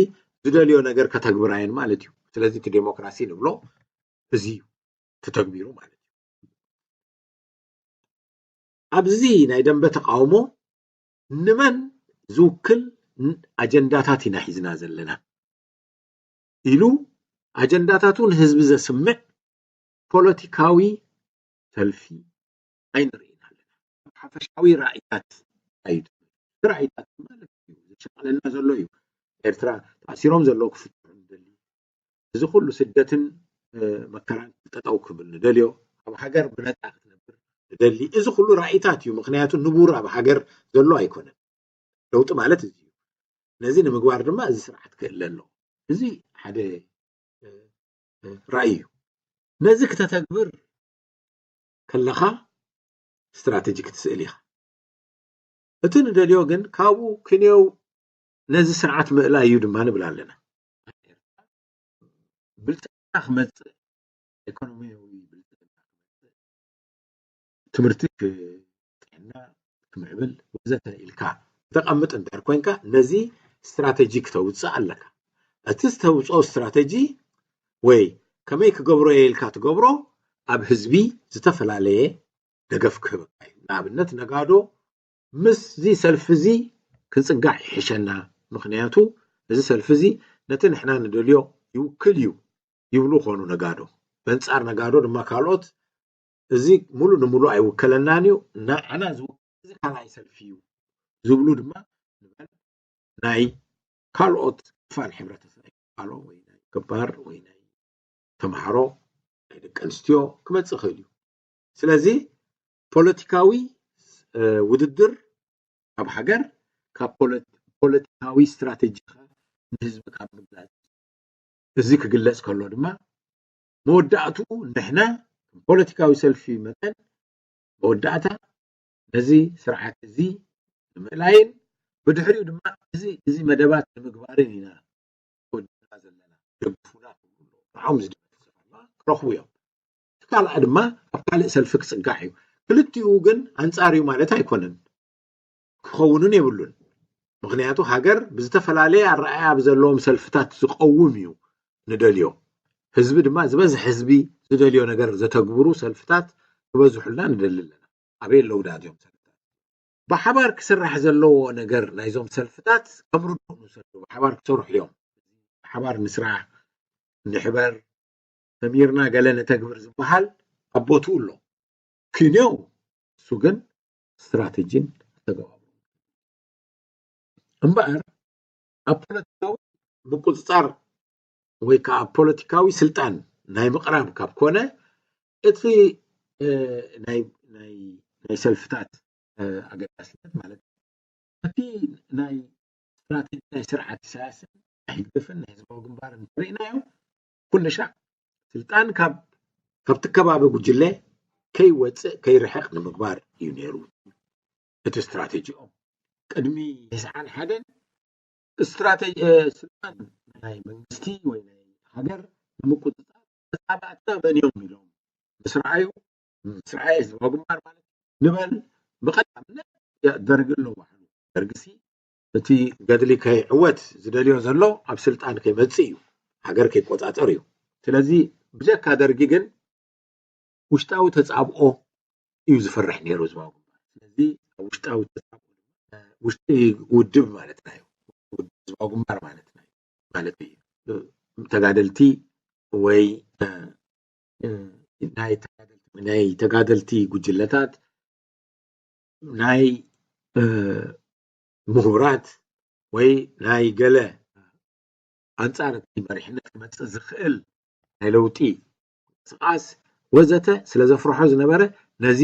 ዝደልዮ ነገር ከተግብራ እየን ማለት እዩ። ስለዚ እቲ ዴሞክራሲ ንብሎ እዚ እዩ ተተግቢሩ ማለት እዩ። ኣብዚ ናይ ደንበ ተቃውሞ ንመን ዝውክል ኣጀንዳታት ኢና ሒዝና ዘለና ኢሉ ኣጀንዳታቱ ንህዝቢ ዘስምዕ ፖለቲካዊ ሰልፊ ኣይንርእይን ኣለና። ሓፈሻዊ ራእይታት ኣይዱ ራእይታት ማለት እዩ ዘሸቀለና ዘሎ እዩ። ኤርትራ ተኣሲሮም ዘለዉ ክፍትሑ ንደሊ፣ እዚ ኩሉ ስደትን መከራን ጠጠው ክብል ንደልዮ፣ ኣብ ሃገር ብነፃ ክትነብር ንደሊ። እዚ ኩሉ ራእይታት እዩ። ምክንያቱ ንቡር ኣብ ሃገር ዘሎ ኣይኮነን። ለውጢ ማለት እዚ እዩ። ነዚ ንምግባር ድማ እዚ ስርዓት ክእለ ኣለዎ። እዚ ሓደ ራእይ እዩ። ነዚ ክተተግብር ከለኻ ስትራተጂ ክትስእል ኢኻ። እቲ ንደልዮ ግን ካብኡ ክንየው ነዚ ስርዓት ምእላይ እዩ ድማ ንብል ኣለና። ብልፅግና ክመፅእ፣ ኢኮኖሚያዊ ብልፅግና ክመፅእ፣ ትምህርቲ ጥዕና ክምዕብል ወዘተ ኢልካ ተቐምጥ እንድሕር ኮንካ ነዚ ስትራተጂ ክተውፅእ ኣለካ። እቲ ዝተውፅኦ ስትራተጂ ወይ ከመይ ክገብሮ እየ ኢልካ ትገብሮ ኣብ ህዝቢ ዝተፈላለየ ደገፍ ክህበካ እዩ። ንኣብነት ነጋዶ ምስዚ ሰልፊ እዚ ክንፅጋዕ ይሕሸና፣ ምክንያቱ እዚ ሰልፊ እዚ ነቲ ንሕና ንደልዮ ይውክል እዩ ይብሉ ኾኑ ነጋዶ። በንፃር ነጋዶ ድማ ካልኦት እዚ ሙሉ ንሙሉ ኣይውከለናን እዩ፣ ንዓና ዝውክል እዚ ካልኣይ ሰልፊ እዩ ዝብሉ ድማ ንበል ናይ ካልኦት ክፋል ሕብረተሰብ፣ ናይ ቃሎ ወይ ናይ ገባር ወይ ናይ ተምሃሮ፣ ናይ ደቂ ኣንስትዮ ክመፅእ ይኽእል እዩ። ስለዚ ፖለቲካዊ ውድድር ኣብ ሃገር ካብ ፖለቲካዊ ስትራተጂኻ ንህዝቢ ካብ ምግላፅ፣ እዚ ክግለፅ ከሎ ድማ መወዳእትኡ ንሕና ፖለቲካዊ ሰልፊ መጠን መወዳእታ ነዚ ስርዓት እዚ ንምእላይን ብድሕሪኡ ድማ እዚ እዚ መደባት ንምግባርን ኢና ወድና ዘለና። ደግፉና ንዓኦም ዝደግፍ ክረኽቡ እዮም። እቲ ካልኣ ድማ ኣብ ካልእ ሰልፊ ክፅጋዕ እዩ። ክልቲኡ ግን ኣንፃር እዩ ማለት ኣይኮነን። ክኸውንን የብሉን። ምክንያቱ ሃገር ብዝተፈላለየ ኣረኣያ ኣብ ዘለዎም ሰልፍታት ዝቀውም እዩ ንደልዮ። ህዝቢ ድማ ዝበዝሕ ህዝቢ ዝደልዮ ነገር ዘተግብሩ ሰልፍታት ክበዝሑልና ንደሊ ኣለና። ኣበይ ኣለዉ ዳ እዚኦም ሰልፍታት? ብሓባር ክስራሕ ዘለዎ ነገር ናይዞም ሰልፍታት ከም ርዱእ ንውሰዶ። ብሓባር ክሰርሑ እዮም። ብሓባር ንስራሕ፣ ንሕበር፣ ሰሚርና ገለ ነተግብር ዝበሃል ኣብ ቦትኡ ኣሎ። ክንዮ እሱ ግን ስትራተጂን ኣተገባብሮ እምበኣር ኣብ ፖለቲካዊ ምቁፅፃር ወይ ከዓ ፖለቲካዊ ስልጣን ናይ ምቕራብ ካብ ኮነ እቲ ናይ ሰልፍታት ኣገዳስነት ማለት እቲ ናይ ስትራተጂ ናይ ስርዓት ኢሳያስን ናይ ህግደፍን ናይ ህዝባዊ ግንባርን እንተሪእናዮ ኩሉ ሻዕ ስልጣን ካብ ካብቲ ከባቢ ጉጅለ ከይወፅእ ከይርሕቕ ንምግባር እዩ ነይሩ እቲ ስትራተጂኦም። ቅድሚ ተስዓን ሓደን ስትራተጂ ስልጣን ናይ መንግስቲ ወይ ናይ ሃገር ንምቁፅፃር ተፃባእትና መን እዮም ኢሎም ምስ ረኣዩ፣ ምስ ረኣየ ህዝባዊ ግንባር ማለት ንበል ብቐዳምነት ደርጊ ኣሎ ባዕሉ። ደርጊ ሲ እቲ ገድሊ ከይዕወት ዝደልዮ ዘሎ ኣብ ስልጣን ከይመፅእ እዩ፣ ሃገር ከይቆፃፀር እዩ። ስለዚ ብጀካ ደርጊ ግን ውሽጣዊ ተፃብኦ እዩ ዝፈርሕ ነይሩ ህዝባዊ ግንባር። ስለዚ ኣብ ውሽጣዊ ተፃብኦ ውሽጢ ውድብ ማለትና እዩ፣ ህዝባዊ ግንባር ማለትና እዩ ማለት እዩ። ተጋደልቲ ወይ ናይ ተጋደልቲ ጉጅለታት ናይ ምሁራት ወይ ናይ ገለ ኣንፃር እቲ መሪሕነት ክመፅእ ዝኽእል ናይ ለውጢ ምንቅስቃስ ወዘተ ስለ ዘፍርሖ ዝነበረ ነዚ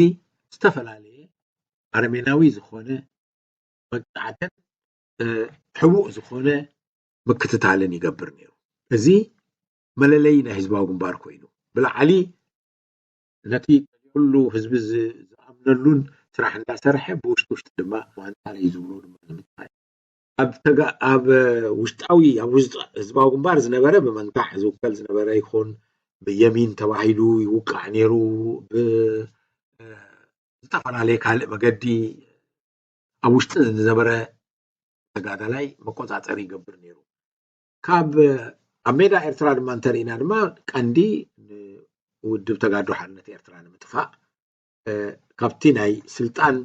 ዝተፈላለየ ኣረሜናዊ ዝኾነ መቅፃዕትን ሕቡእ ዝኾነ ምክትታልን ይገብር ነይሩ። እዚ መለለይ ናይ ህዝባዊ ግንባር ኮይኑ ብላዕሊ ነቲ ኩሉ ህዝቢ ዝኣምነሉን ስራሕ እንዳሰርሐ ብውሽጢ ውሽጢ ድማ ዋንታለይ ዝብሎ ድማ ንምጥፋእ ኣብ ውሽጣዊ ኣብ ውሽጢ ህዝባዊ ግንባር ዝነበረ ብመንካሕ ዝውከል ዝነበረ ይኹን ብየሚን ተባሂሉ ይውቃዕ ነይሩ። ብዝተፈላለየ ካልእ መገዲ ኣብ ውሽጢ ዝነበረ ተጋዳላይ መቆፃፀሪ ይገብር ነይሩ። ካብ ኣብ ሜዳ ኤርትራ ድማ እንተርኢና ድማ ቀንዲ ውድብ ተጋድሎ ሓርነት ኤርትራ ንምጥፋእ ካብቲ ናይ ስልጣን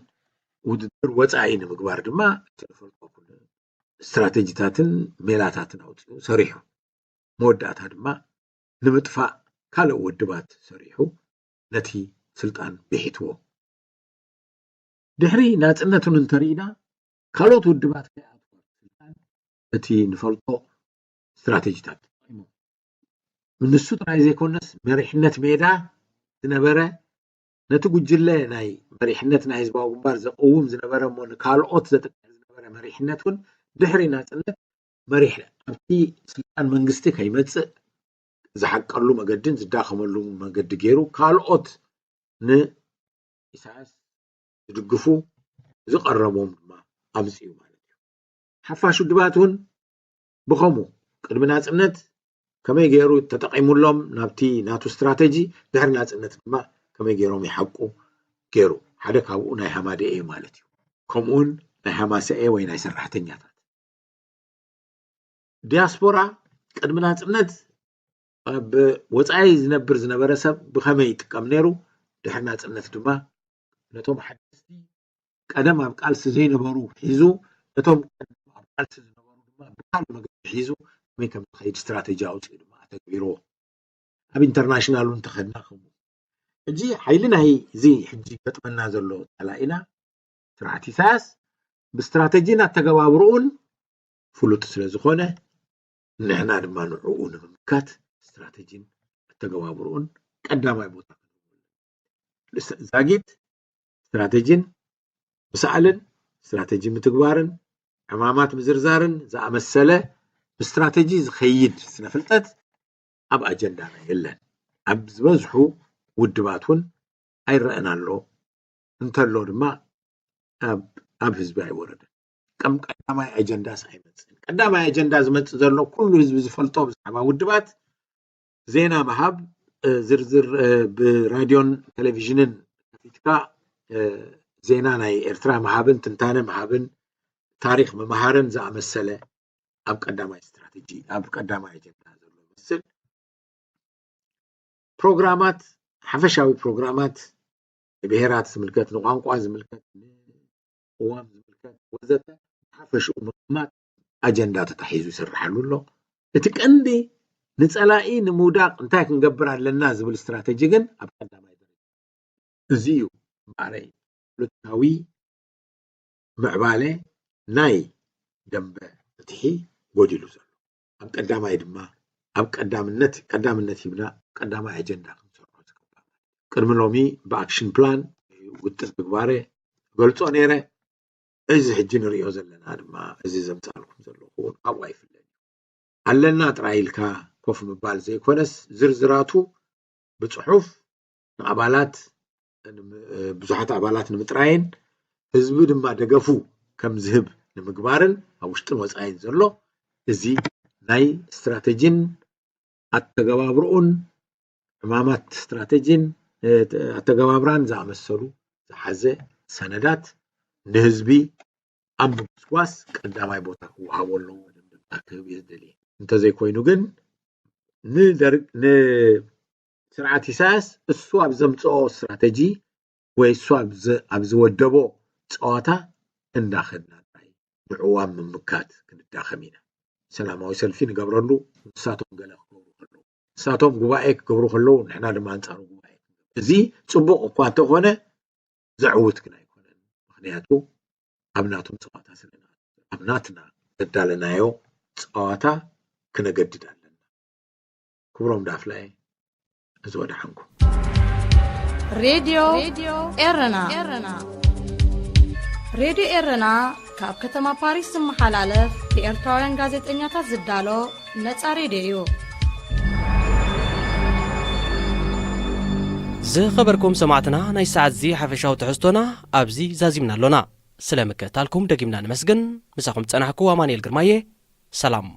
ውድድር ወፃኢ ንምግባር ድማ ዝተፈልጦ ስትራተጂታትን ሜላታትን ኣውፅኡ ሰሪሑ። መወዳእታ ድማ ንምጥፋእ ካልእ ውድባት ሰሪሑ ነቲ ስልጣን ብሒትዎ። ድሕሪ ናፅነቱን እንተርኢና ካልኦት ውድባት ከይኣትዋ ስልጣን እቲ ንፈልጦ ስትራተጂታት ተጠቂሞም። ንሱ ጥራይ ዘይኮነስ መሪሕነት ሜዳ ዝነበረ ነቲ ጉጅለ ናይ መሪሕነት ናይ ህዝባዊ ግንባር ዘቕውም ዝነበረ እሞ ንካልኦት ዘጥቅዕ ዝነበረ መሪሕነት እውን ድሕሪ ናፅነት መሪሕ ኣብቲ ስልጣን መንግስቲ ከይመፅእ ዝሓቀሉ መገድን ዝዳኸመሉ መገዲ ገይሩ ካልኦት ንኢሳያስ ዝድግፉ ዝቐረቦም ድማ ኣምፅኡ ማለት እዩ። ሓፋሽ ውድባት እውን ብኸምኡ ቅድሚ ናፅነት ከመይ ገይሩ ተጠቒሙሎም ናብቲ ናቱ ስትራተጂ ድሕሪ ናፅነት ድማ ከመይ ገይሮም ይሓቁ ገይሩ ሓደ ካብኡ ናይ ሃማደኤ እዩ ማለት እዩ። ከምኡውን ናይ ሃማሰኤ ወይ ናይ ሰራሕተኛታት ዲያስፖራ ቅድሚ ናፅነት ኣብ ወፃኢ ዝነብር ዝነበረ ሰብ ብኸመይ ይጥቀም ነይሩ፣ ድሕሪ ናፅነት ድማ ነቶም ሓደስቲ ቀደም ኣብ ቃልሲ ዘይነበሩ ሒዙ ነቶም ቀደም ኣብ ቃልሲ ዝነበሩ ድማ ብካልእ መገዲ ሒዙ ከመይ ከም ዝኸይድ ስትራተጂ ኣውፅኡ ድማ ኣተግቢርዎ። ኣብ ኢንተርናሽናል እውን ተኸድና ከምኡ። ሕጂ ሓይሊ ናይ እዚ ሕጂ ገጥመና ዘሎ ፀላኢና ስርዓት ኢሳያስ ብስትራተጂን ኣተገባብርኡን ፍሉጥ ስለ ዝኾነ ንሕና ድማ ንዕኡ ንምምካት ስትራተጂን ኣተገባብርኡን ቀዳማይ ቦታ ዛጊት ስትራተጂን ምስኣልን ስትራተጂ ምትግባርን ዕማማት ምዝርዛርን ዝኣመሰለ ብስትራተጂ ዝኸይድ ስነፍልጠት ኣብ ኣጀንዳና የለን። ኣብ ዝበዝሑ ውድባት እውን ኣይረኣን ኣሎ፣ እንተሎ ድማ ኣብ ህዝቢ ኣይወረደን። ከም ቀዳማይ ኣጀንዳስ ኣይመፅእን። ቀዳማይ ኣጀንዳ ዝመፅእ ዘሎ ኩሉ ህዝቢ ዝፈልጦ ብዛዕባ ውድባት ዜና ምሃብ ዝርዝር ብራድዮን ቴሌቪዥንን ከፊትካ ዜና ናይ ኤርትራ ምሃብን ትንታነ ምሃብን ታሪኽ ምምሃርን ዝኣመሰለ ኣብ ቀዳማይ ስትራተጂ ኣብ ቀዳማይ ኣጀንዳ ዘሎ ይመስል። ፕሮግራማት ሓፈሻዊ ፕሮግራማት ንብሄራት ዝምልከት ንቋንቋ ዝምልከት ንቅዋም ዝምልከት ወዘተ ሓፈሽኡ ምቕማጥ ኣጀንዳ ተታሒዙ ይስርሓሉ ኣሎ። እቲ ቀንዲ ንፀላኢ ንምውዳቕ እንታይ ክንገብር ኣለና ዝብል ስትራተጂ ግን ኣብ ቀዳማይ ደረጃ እዚ እዩ እምበኣረይ ፖለቲካዊ ምዕባለ ናይ ደንበ ፍትሒ ጎዲሉ ዘሎ ኣብ ቀዳማይ ድማ ኣብ ቀዳምነት ቀዳምነት ሂብና ቀዳማይ ኣጀንዳ ክንሰርሖ ዝግባእ ቅድሚ ሎሚ ብኣክሽን ፕላን ውጥን ምግባረ ገልጾ ነይረ። እዚ ሕጂ ንሪኦ ዘለና ድማ እዚ ዘምፃልኩም ዘለኹ እውን ኣብኡ ኣይፍለን እዩ። ኣለና ጥራይ ኢልካ ኮፍ ምባል ዘይኮነስ ዝርዝራቱ ብፅሑፍ ንኣባላት ብዙሓት ኣባላት ንምጥራይን ህዝቢ ድማ ደገፉ ከም ዝህብ ንምግባርን ኣብ ውሽጥን ወፃኢን ዘሎ እዚ ናይ ስትራተጂን ኣተገባብርኡን ዕማማት ስትራተጂን ኣተገባብራን ዝኣመሰሉ ዝሓዘ ሰነዳት ንህዝቢ ኣብ ምጉስጓስ ቀዳማይ ቦታ ክወሃቦ ኣለዎ። ደምደምታ ክህብ እየ ዝደሊ። እንተዘይኮይኑ ግን ንደርግ ንስርዓት ኢሳያስ እሱ ኣብ ዘምፅኦ ስትራተጂ ወይ እሱ ኣብ ዝወደቦ ፀዋታ እንዳኸድና ጥራይ ንዕዋም ምምካት ክንዳኸም ኢና። ሰላማዊ ሰልፊ ንገብረሉ ንሳቶም ገለ ክገብሩ ከለዉ ንሳቶም ጉባኤ ክገብሩ ከለዉ ንሕና ድማ ኣንፃሩ ጉባኤ እዚ ፅቡቕ እኳ እንተኾነ ዘዕውት ግን ኣይኮነን። ምክንያቱ ኣብ ናቶም ፀዋታ ስለ ኣብ ናትና ዘዳለናዮ ፀዋታ ክነገድድ ኣለና። ክብሮም ዳፍላየ እዚ ወደሓንኩም። ሬድዮ ኤረና ሬድዮ ኤረና ካብ ከተማ ፓሪስ ዝመሓላለፍ ብኤርትራውያን ጋዜጠኛታት ዝዳሎ ነጻ ሬድዮ እዩ። ዝኸበርኩም ሰማዕትና፣ ናይ ሰዓት እዚ ሓፈሻዊ ትሕዝቶና ኣብዚ ዛዚምና ኣሎና። ስለ ምክትታልኩም ደጊምና ነመስግን። ምሳኹም ዝጸናሕኩ ኣማኑኤል ግርማየ። ሰላም።